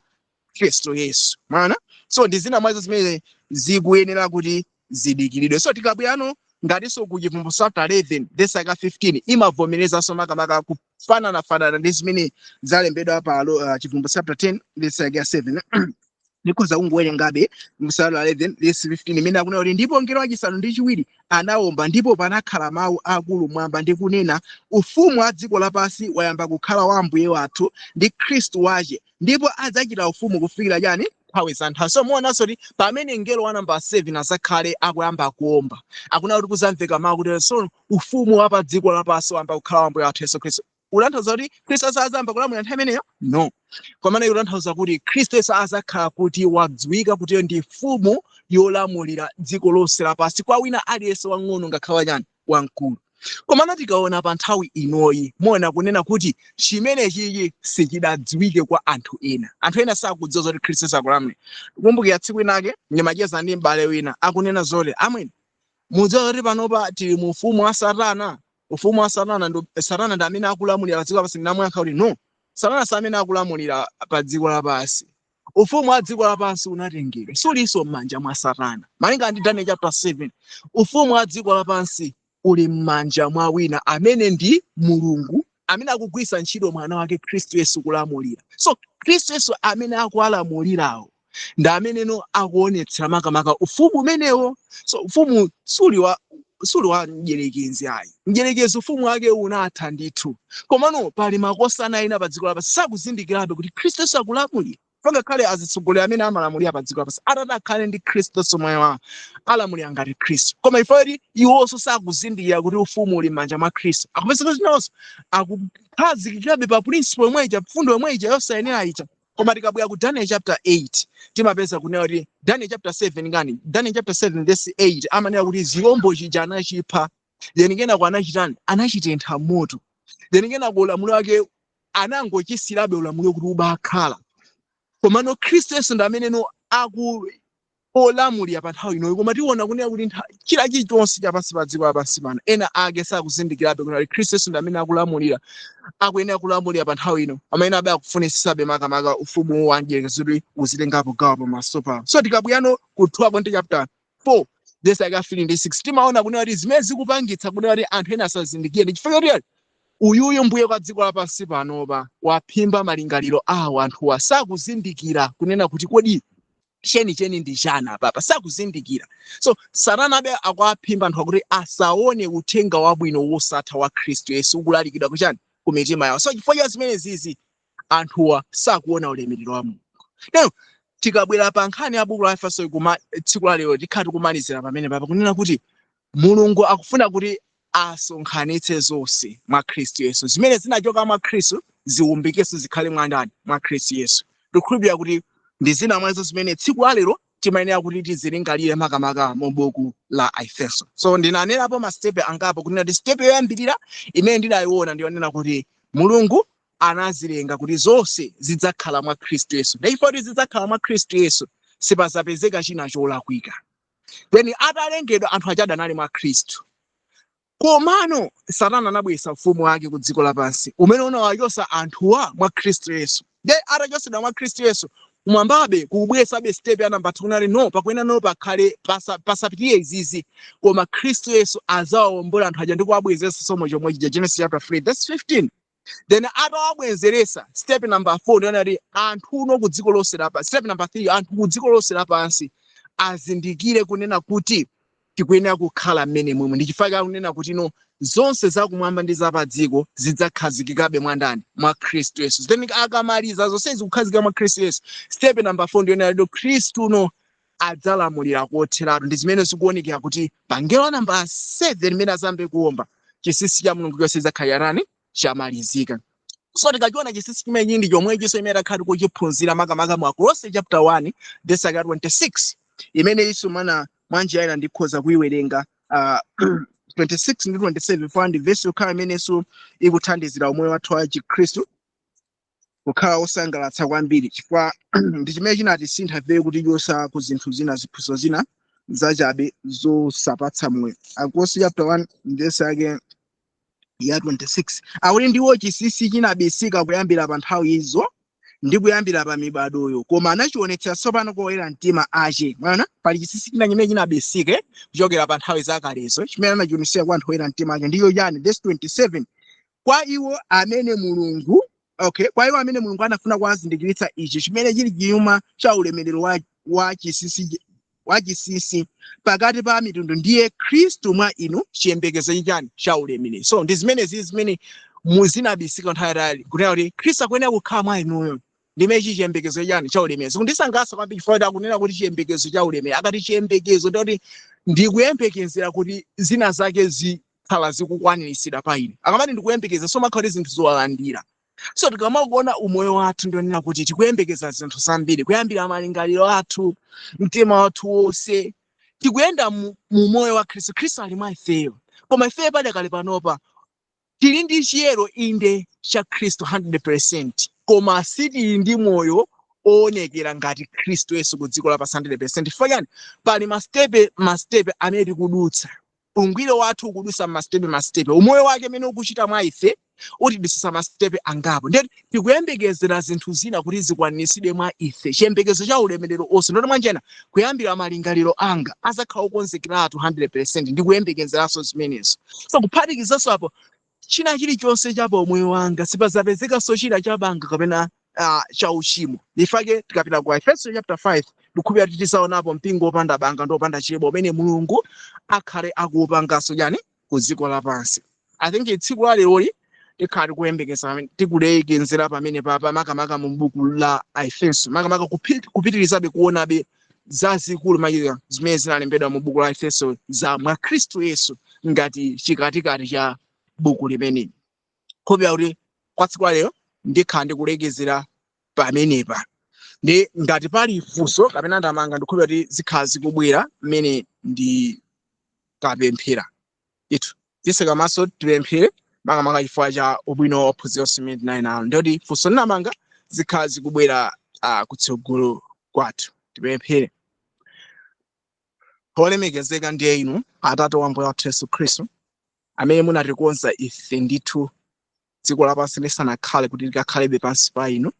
Speaker 2: Khristu Yesu mwana. So ndi zina mwazo zimene zikuyenera kuti zidikiridwe. So tikabwerano Ngatinso ku Chivumbulutso chapter 11 verse yake 15 imavomerezanso makamaka kufananafanana ndi zimene zalembedwa pa Chivumbulutso chapter 10 verse yake 7. Ndikhoza kungowerengabe Chivumbulutso 11 verse 15, imene akunena kuti, "Ndipo mngelo wachisanu ndi chiwiri anawomba, ndipo panakhala mawu akulu mwamba ndi kunena, 'Ufumu wa dziko lapansi wayamba kukhala wa Ambuye wathu ndi Khristu wace, ndipo adzachita ufumu kufikira chani? Nthawi za nthawi.'" So muonanso kuti pamene mngelo wa namba 7 azakhale akuyamba kuomba, akunena kuti kuzamveka mawu kuti so ufumu wa pa dziko lapansi wayamba kukhala wa Ambuye wathu Yesu Khristu. Utanthauza kuti Khristu azayamba kulamulira nthawi imeneyo? No. Komano ikutanthauza kuti Khristu Yesu azakhala kuti wadziwika kuti ndi mfumu yolamulira dziko lonse lapansi kwa wina aliyense, wang'ono ngakhale wachani, wamkulu. Komano tikaona pa nthawi inoyi, muona kunena kuti chimenechichi sichidadziwike kwa anthu ena. Anthu ena sakudziwa zoti Khristu Yesu akulamulira. Kumbukira tsiku inake ndimacheza ndi m'bale wina, akunena zoti, "Amwene, mudziwa zoti panopa tili mu ufumu wa Satana? Ufumu wa Satana ndi Satana ndi amene akulamulira pa dziko lapansi." Ndinamuyankha kuti, "No, Satana si amene akulamulira pa dziko lapansi. Ufumu wa dziko lapansi unatengedwa, sulinso m'manja mwa Satana. Malinga ndi Daniel chapter 7, ufumu wa dziko lapansi uli m'manja mwa wina amene ndi Mulungu, amene akugwiritsa ntchito mwana wake Khristu Yesu kulamulira. So Khristu Yesu amene akuwalamulirawo ndi ameneno akuonetsera makamaka ufumu umenewo. So ufumu suli wa mdierekezi ayi. Mdierekezi ufumu wake unatha ndithu. Komano pali makosana ena pa dziko lapansi sakuzindikirabe kuti Khristu Yesu akulamulira. Pangakhale azitsogoleri amene amalamulira pa dziko lapansi, atati akhale ndi Khristu Yesu moyo wawo, alamulira ngati Khristu. Koma ifo kuti iwonso sakuzindikira kuti ufumu uli m'manja mwa Khristu, akupeza kuti nawonso akukhazikikabe pa principle yomwe ija, mfundo yomwe ija yosayenera ija. Koma tikabwera ku Daniel chapter 8, timapeza kunena kuti Daniel chapter 7 ngani, Daniel chapter 7 verse 8 amanena kuti zirombo chija anachipha, then kenako anachitani? Anachitentha moto. Then kenako ulamuliro wake anangochisirabe ulamuliro kuti ubakhala. Komano Khristu Yesu ndi ameneno aku olamulira pa nthawi inoyi. Koma tiona kunena kuti chila chilichonse chapansi pa dziko lapansi pano, ena ake sakuzindikirabe kuti Khristu Yesu ndi amene akulamulira, akuyenera kulamulira pa nthawi ino, amene abe akufunisisabe makamaka ufumu wa mdierekezi kuti uzitengapo gawo pamaso pawo. So tikabwerano ku 2 Akorinto chapter 4 verse yake 3 ndi 6, timaona kunena kuti zimene zikupangitsa kunena kuti anthu ena asazindikire ndi chifukwa choti uyuyu mbuye kwa dziko lapansi panopa waphimba malingaliro awo. Anthuwa sakuzindikira kunena kuti kodi chenicheni ndi chani apapa, sakuzindikira. So Satana abe akuwaphimba anthu akuti asaone uthenga wabwino wosatha wa Khristu Yesu ukulalikidwa kuchani? Ku mitima yawo. So chifukwa cha zimene zizi, anthuwa sakuona ulemerero wa Mulungu. Now tikabwera pa nkhani ya buku la Efeso kuma tsiku la lero, tikhala tikumalizira pamene papa kunena kuti Mulungu akufuna kuti asonkhanitse zonse mwa Khristu Yesu. Zimene zinachoka mwa Khristu ziwumbikenso zikhale mwa ndani? Mwa Khristu Yesu. Ndikukhulupirira kuti ndi zina mwazo zimene tsiku la lero timayenera kuti tizilingalire makamaka mu buku la Efeso. So ndinanenapo ma step angapo, kunena kuti step yoyambirira imene ndinayiona ndiyonena kuti Mulungu anazilenga kuti zonse zidzakhala mwa Khristu Yesu. Ndipo kuti zidzakhala mwa Khristu Yesu, sipazapezeka china cholakwika. Then atalengedwa, anthu achada anali mwa Khristu. Komano Satana anabweretsa ufumu wake ku dziko lapansi umene unawachosa anthuwa mwa Khristu Yesu. Then atachosedwa mwa Khristu Yesu, kumwambabe kubweretsabe step ya namba 2 kunali no, pakuyenera no pakhale pasapitire izizi, koma Khristu Yesu azawawombola anthu aja ndi kuwabwezeretsa somo chomwe chija, Genesis chapter 3 verse 15. Then atawabwezeresa, step number 4 ndiona kuti anthu uno ku dziko lonse lapansi, step number 3, anthu ku dziko lonse lapansi azindikire kunena kuti tikuyenera kukhala mmene momwe. Ndi chifukwa chakunena kuti no, zonse zakumwamba ndi zapadziko zidzakhazikikabe mwa ndani? Mwa Khristu Yesu. Then akamaliza zonsezi kukhazikika mwa Khristu Yesu, step number 4 ndiyonena kuti Khristu no adzalamulira kotheratu. Ndi zimene zikuonekera kuti pa ngelo namba 7 imene azambe kuwomba, chinsinsi cha Mulungu chonse chidzakhala nani? Chamalizika. So tikachiona chinsinsi chimenechi ndi chomwechinso imene takhala tikuchiphunzira makamaka mu Akolose chapter 1 verse 26, imene iso mana mwanjira ina ndikhoza kuiwerenga 26 ndi 27 fa ndi verse yokhala imenenso ikuthandizira umoyo wathu wa Chikhristu kukhala wosangalatsa kwambiri, chifukwa ndi chimene chinatisintha ife kuti chosa ku zinthu zina, ziphunzitso zina zachabe zosapatsa moyo. Akolose chapter 1 verse yake ya 26 akuti, "Ndiwo chinsinsi chinabisika kuyambira pa nthawi izo
Speaker 3: Ndi kuyambira pa mibadoyo, koma anachionetsa tsopano kwa oyera mtima ache. Mwaona, pali chinsinsi china chimene chinabisike kuchokera pa nthawi zakalezo, chimene anachionetsera kwa anthu oyera mtima ake. Ndiyo chani? Verse 27: kwa iwo amene Mulungu, okay, kwa iwo amene Mulungu anafuna kuwazindikiritsa ichi, chimene chili chuma cha ulemerero wa chinsinsi pakati pa mitundu, ndiye Khristu mwa inu, chiyembekezo chani? Cha ulemerero. So ndi zimene zili zimene muzinabisika nthawi yatali, kunena kuti Khristu akuyenera kukhala mwa inuyo, ndimene chi chiyembekezo chani? Cha ulemerero. Zikundisangalatsa kwambiri chifukwa kuti akunena kuti chiyembekezo cha ulemerero. Akati chiyembekezo, ndikuti ndikuyembekezera kuti zina zake zikhala zikukwaniritsidwa pa ine. Akamati ndikuyembekeza, so makhala kuti zinthu zowalandira. So tikamakuona umoyo wathu, ndionena kuti tikuyembekeza zinthu zambiri, kuyambira malingaliro athu, mtima wathu wonse, tikuyenda mu moyo wa Khristu. Khristu ali mwa ifeyo, koma ifeyo padakale panopa tili ndi chiyero inde cha Khristu 100%, koma sitili ndi moyo oonekera ngati Khristu Yesu ku dziko lapansi 100%. Chifukwa chani? Pali ma steps, ma steps amene tikudutsa. Ungwiro wathu ukudutsa ma steps, ma steps. Umoyo wake amene ukuchita mwa ife utidusisa ma steps angapo. Ndiye tikuyembekezera zinthu zina kuti zikwaniritsidwe mwa ife, chiyembekezo cha ulemerero onse. Ndoti mwanjena, kuyambira malingaliro anga azakhala okonzekeratu 100%, ndikuyembekezeranso zimenezo. So kuphatikizanso apo china chilichonse cha pa umoyo wanga, sipazapezekanso china chabanga kapena cha uchimo. Ifake tikapita ku Efeso chapter 5, ndikukhulupirira kuti tizaonapo mpingo wopanda banga ndi wopanda chilema umene Mulungu akhale akuupanganso chani? Ku dziko lapansi. I think tsiku la leroli tikhala tikuyembekeza tikulekezera pamene papa, makamaka mu buku la Efeso, makamaka kupitirizabe kuonabe zazikulu machika zimene zinalembedwa mu buku la Efeso za mwa Khristu Yesu ngati chikatikati cha buku limeneli. Khulupirira kuti kwa tsiku la lero ndikhala ndikulekezera pamenepa, ndi ngati pali funso kapena ndamanga, ndikhulupirira kuti zikhala zikubwera mmene ndikapemphera itu. Tiseka maso, tipemphere, makamaka chifukwa cha ubwino wa ophunzira onse imene tinali nawo, ndikuti funso ndamanga zikhala zikubwera kutsogolo kwathu. Tipemphere. Olemekezeka ndiye inu Atate wa Ambuye wathu Yesu Khristu, amene munatikonza ife ndithu dziko lapansi lisanakhale kuti likakhalebe pansi pa inu.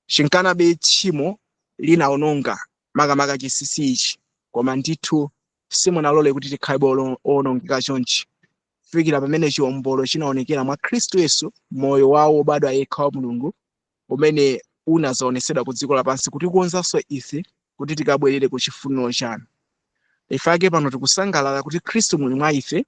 Speaker 3: Chinkanabe tchimo linawononga makamaka chinsinsi ichi, koma ndithu simunalole kuti tikhalebe owonongeka chonchi, kufikira pamene chiwombolo chinaonekera mwa Khristu Yesu, moyo wawo wobadwa yekha wa Mulungu, umene unazaonetsedwa ku dziko lapansi kutikonzanso ife kuti tikabwerere ku chifuniro chanu. Ifake pano tikusangalala kuti Khristu muli mwa ife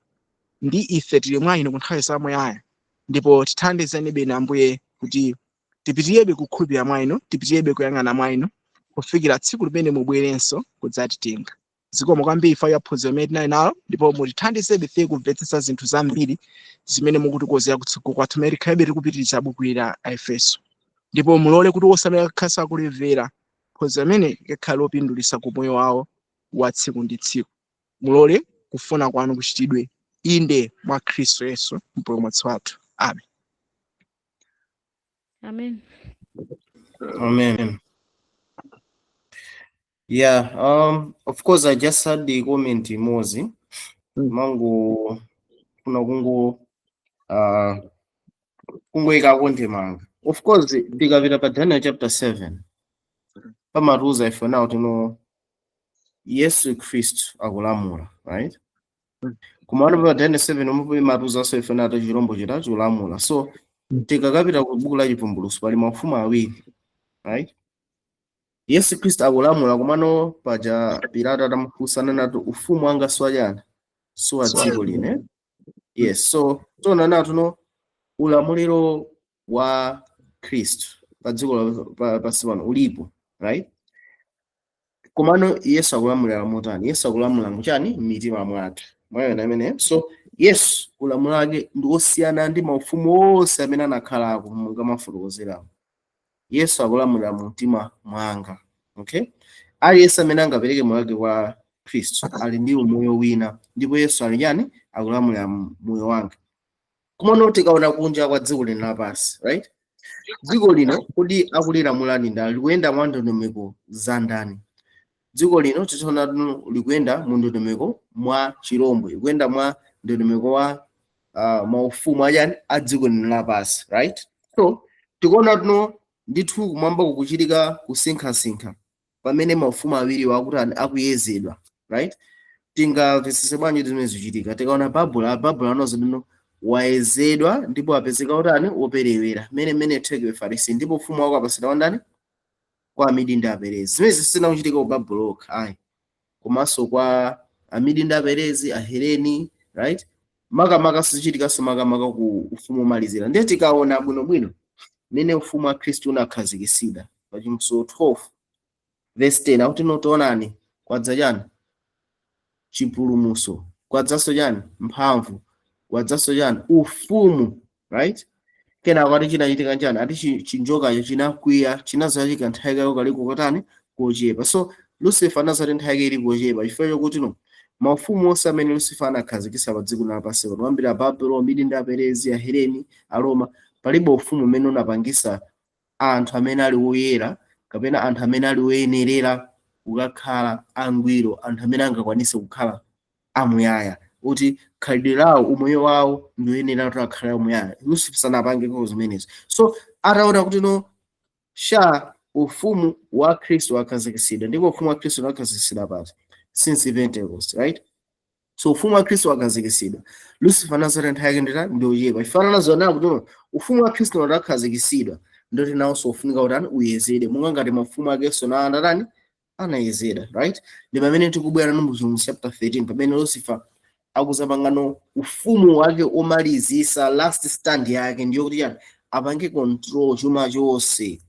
Speaker 3: ndi ife tili mwa inu ku nthawi zamuyaya. Ndipo tithandizeni bene, Ambuye, kuti tipitirebe kukhulupirira mwa inu, tipitirebe kuyang'ana mwa inu, kufikira tsiku limene mubwerenso kudzatitenga. Zikomo kwambiri ifa ya phunziro limene tinali nalo, ndipo mutithandizebe ife kumvetsetsa zinthu zambiri zimene mukutikonzera kutsogolo kwathu mmene tikhalebe tikupitiriza buku la Efeso. Ndipo mulole kuti onse amene akakhala kulimvera phunziro limene likhale lopindulitsa ku moyo wawo wa tsiku ndi tsiku. Mulole kufuna kwanu kuchitidwe, inde mwa Khristu Yesu Mpulumutsi wathu. Amen.
Speaker 4: Amen.
Speaker 1: Amen. Yeah, of course I just had the comment imodzi. Mangu kuna kungoyikako ndemanga. Of course ndikapita pa Daniel chapter 7, pamatiuza ife now tino Yesu Khristu akulamula, right? Kumano pa Daniel 7 omwe imatiuzanso ife nato chirombo chita chikulamula. So tikakapita ku buku la Chivumbulutso, pali maufumu awiri, right? Yesu Khristu akulamula, komano paja Pilato atamufunsa nati, "Ufumu wanga siwachani? Siwa dziko line." Yes, so tiona nato no ulamuliro wa Khristu pa dziko pansi pano ulipo, right? Komano Yesu akulamulira motani? Yesu akulamula muchani? M'mitima mwathu. Mwayona imene? So Yesu ulamuliro wake ndi osiyana ndi maufumu onse amene anakhalako monga mafotokozerawo. Yesu akulamulira mu mtima mwanga, okay? Aliyense amene angapereke moyo wake kwa Khristu ali ndi umoyo wina, ndipo Yesu ali chani? Akulamulira moyo wanga. Komano tikaona kunja kwa dziko lino lapansi, right, dziko lino kodi akulilamula ndi ndani? Likuyenda mwa ndondomeko za ndani dziko lino? Titaona likuyenda mu ndondomeko mwa chirombo, likuyenda mwa ndondomeko wa maufumu achani? A dziko lino lapansi, right? So tikuona tuno Ndithu kumwamba kukuchitika kusinkhasinkha pamene maufumu awiri akutani? Akuyezedwa, right? Tingamvetsetse bwanji zimene zikuchitika? Tikaona Babula, Babula anozo ndino wayezedwa ndipo apezeka utani? Woperewera. Mene mene TEKEL UPHARSIN, ndipo ufumu wako apasidwa kwa ndani? Kwa Amidi ndi Aperezi. Zimene zisina kuchitika ku Babulo okha ayi, komanso kwa Amidi ndi Aperezi, Aheleni, right? Makamaka sizichitikanso makamaka ku ufumu omalizira. Ndiye tikaona bwinobwino mene ufumu wa Khristu unakhazikitsidwa pa Chivumbulutso 12 verse 10, akuti notionani kwadza chani? Chipulumutso. Kwadzanso chani? Mphamvu. Kwadzanso chani? Ufumu, right? Kenako ati chinachitika chani? Ati chinjokacho chinakwiya, chinazachika nthawi kako kaliko kotani? Kochepa. So Lucifer anazati nthawi yake ili kochepa chifukwa chokuti no maufumu onse amene Lucifer anakhazikitsa pa dziko lapansi pano, kuyambira Babuloni, Midi ndi Aperezi, Aheleni, Aroma, palibe ufumu umene unapangisa anthu amene ali woyera kapena anthu amene ali woyenerera kukakhala angwiro, anthu amene angakwanise kukhala amuyaya, kuti khalidwe lawo, umoyo wawo ndi woyenera kuti akhale amuyaya. Lucifer sanapangeko zimenezo. So ataona kuti no sha ufumu wa Khristu wakhazikitsidwa, ndipo ufumu wa Khristu unakhazikitsidwa pati? Since Pentecost, right? So ufumu wa Khristu wakhazikitsidwa, Lucifer anazoti nthawi yake ndita ndiochepa. Ifanana nazo kuti no ufumu wa Khristu unakhazikitsidwa, ndoti nawonso ufunika kuti uyezedwe monga ngati mafumu akenso na anatani? Anayezedwa, right? Ndi pamene tikubwera no mu chapter 13, pamene Lucifer akuzapangano ufumu wake omalizisa, last stand yake, ndiyo kuti chani? Apange control chuma chonse,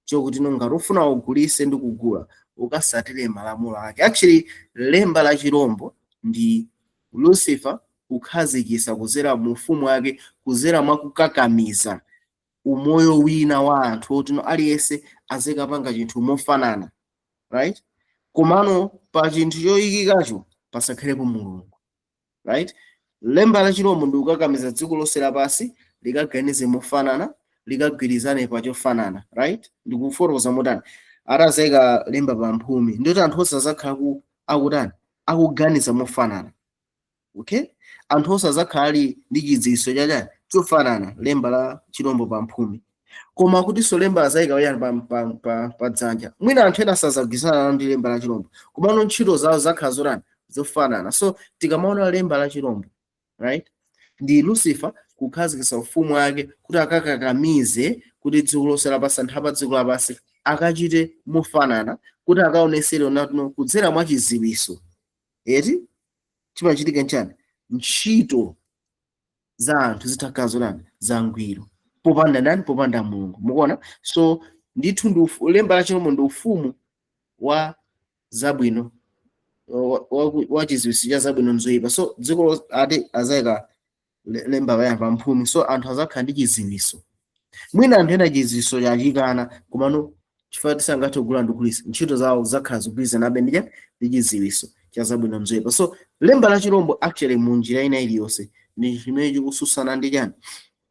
Speaker 1: chokuti no ngati ufuna ugulise ndi kugula ukasatire malamulo ake. Actually, lemba la chirombo ndi Lucifer kukhazikisa kuzera mu ufumu wake, kuzera mwa kukakamiza umoyo wina wa anthu oti no aliyense azikapanga chinthu mofanana, right? Komano pa chinthu choyikikacho pasakhalepo Mulungu, right? Lemba la chirombo ndi kukakamiza dziko lonse lapansi likaganize mofanana, likagwirizane pa chofanana, right? Ndikufotokoza motani? Atazayika lemba pa mphumi, ndiyoti anthu onse azakhala akutani? Akuganiza mofanana, okay? Anthu onse azakhala ali ndi chidziwitso chachani? Chofanana. Lemba la chirombo pa mphumi, koma kutinso lemba azayika pachani? Pa dzanja. Mwina anthu ena sazagwirizana nalo ndi lemba la chirombo, komano ntchito zawo zakhala zotani? Zofanana. So tikamaona lemba la chirombo, right, ndi Lucifer kukhazikitsa ufumu wake kuti akakakamize kuti dziko lonse lapansi, anthu apa dziko lapansi akachite mofanana, kuti akaonesere natuno kudzera mwa chidziwitso eti chimachitika nchani? Ntchito za anthu zitakhala zotani? Zangwiro, popanda ndani? Popanda Mulungu. Mukuona? So ndithu ndi lemba la chirombo ndi ufumu wa zabwino, wa chidziwitso cha zabwino nzoyipa. So dziko ati azayika lemba paya pamphumi, so anthu azakhala ndi chidziwitso. Mwina anthu ena chidziwitso chachikana, komano chifukwa tisangathe kugula ndi kugulitsa, ntchito zawo zakhala zikugwirizanabe ndi chidziwitso cha zabwino nzoyipa. So lemba la chirombo actually mu njira ina iliyonse ndi chimene chikususana ndi chani?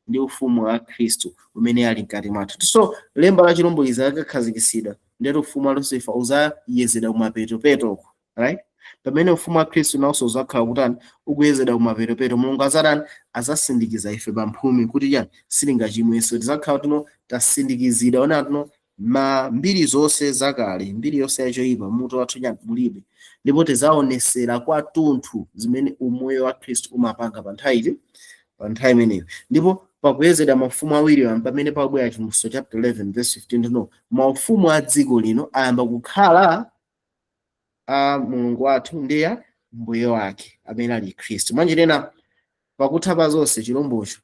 Speaker 1: Ndi ufumu wa Khristu umene ali mkati mwathu. So lemba la chirombo lizakakhazikitsidwa, ndeti ufumu wa Lucifer uzayezedwa kumapetopetoko, right? Pamene ufumu wa Khristu nawonso uzakhala kutani? Ukuyezedwa kumapetopeto. Mulungu azatani? Azasindikiza ife pamphumi kuti chani? Silingachimwenso. Tizakhala tuno tasindikizidwa, ona tuno ma mbiri zonse zakale, mbiri yonse yachoyipa mutu wathu chani? Mulibe. Ndipo tizaonesera kwathunthu zimene umoyo wa Khristu umapanga pa nthawi iti? Pa nthawi imeneyo. Ndipo pakuyezedwa mafumu awiri pamene pabwera Chivumbulutso chapter 11 verse 15, no maufumu a dziko lino ayamba kukhala a Mulungu wathu ndi ya mbuye wake amene ali Khristu. Mwanjirena, pakutha pa zonse, chilombocho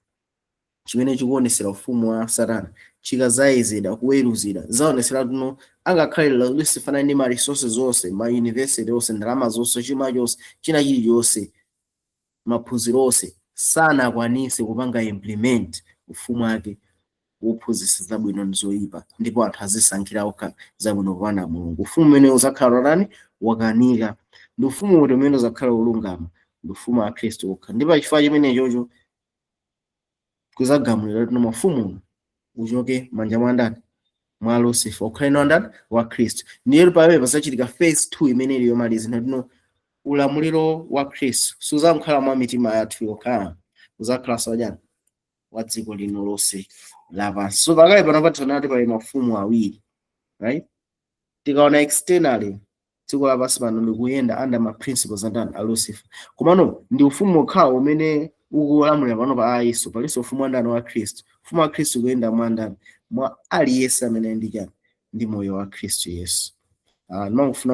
Speaker 1: chimene chikuonesera ufumu wa Satana chikazayezedwa, kuweruzidwa, zaonesera tuno angakhale Lucifer ndi ma resources zonse, ma university onse, ndalama zonse, chuma chonse, china chilichonse, maphunziro onse, sanakwanise kupanga implement ufumu wake wophunzitsa zabwino ndi zoyipa, ndipo anthu azisankhira okha zabwino kupanda Mulungu. Ufumu umene uzakhala utani? Wakanika. Ndi ufumu uti umene uzakhala wolungama? Ndi ufumu wa Khristu okha. Ndipo chifukwa chimene chocho kuzagamulira kuti mafumu uchoke manja mwa ndani? Mwa Lucifer, ukhale ndi ndani? Wa Khristu. Ndiye pamene pazachitika phase 2 imene ili yomaliza, ndino ulamuliro wa Khristu suzakhala mwa mitima yathu yokha, uzakhalanso wachani? wa dziko lino lonse lapansi. So pakali pano pathanati pali mafumu awiri, right? Tikaona externally, dziko lapansi pano likuyenda under ma principles andani? A Lucifer. Komano ndi ufumu okhawo umene ukulamulira pano pa ayiso. Palinso ufumu wa ndani? Wa Khristu. Ufumu wa Khristu kuyenda mwa ndani? Mwa aliyense amene ndi chani? Ndi moyo wa Khristu Yesu. Ndimangofuna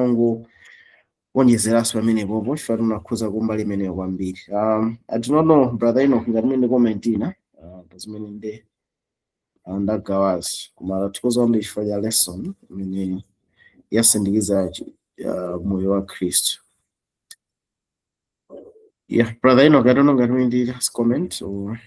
Speaker 1: kungoonjezeranso pamenepopo chifukwa tinakhuza kumbali imeneyo kwambiri. I do not know, Brother Enoch, ngati mene comment ina pazimene nde ndagawazi, koma tikhoza kwambiri chifukwa cha lesson imene yasindikiza moyo wa Khristu. Yeah, Brother Enoch, I don't know ngati mene ndi just comment or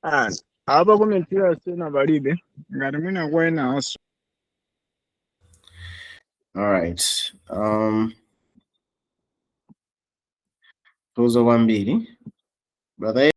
Speaker 2: Ah, apa comment sena palibe, ngati mwina kwa enanso.
Speaker 1: All right. Tuzo kwambiri, Brother.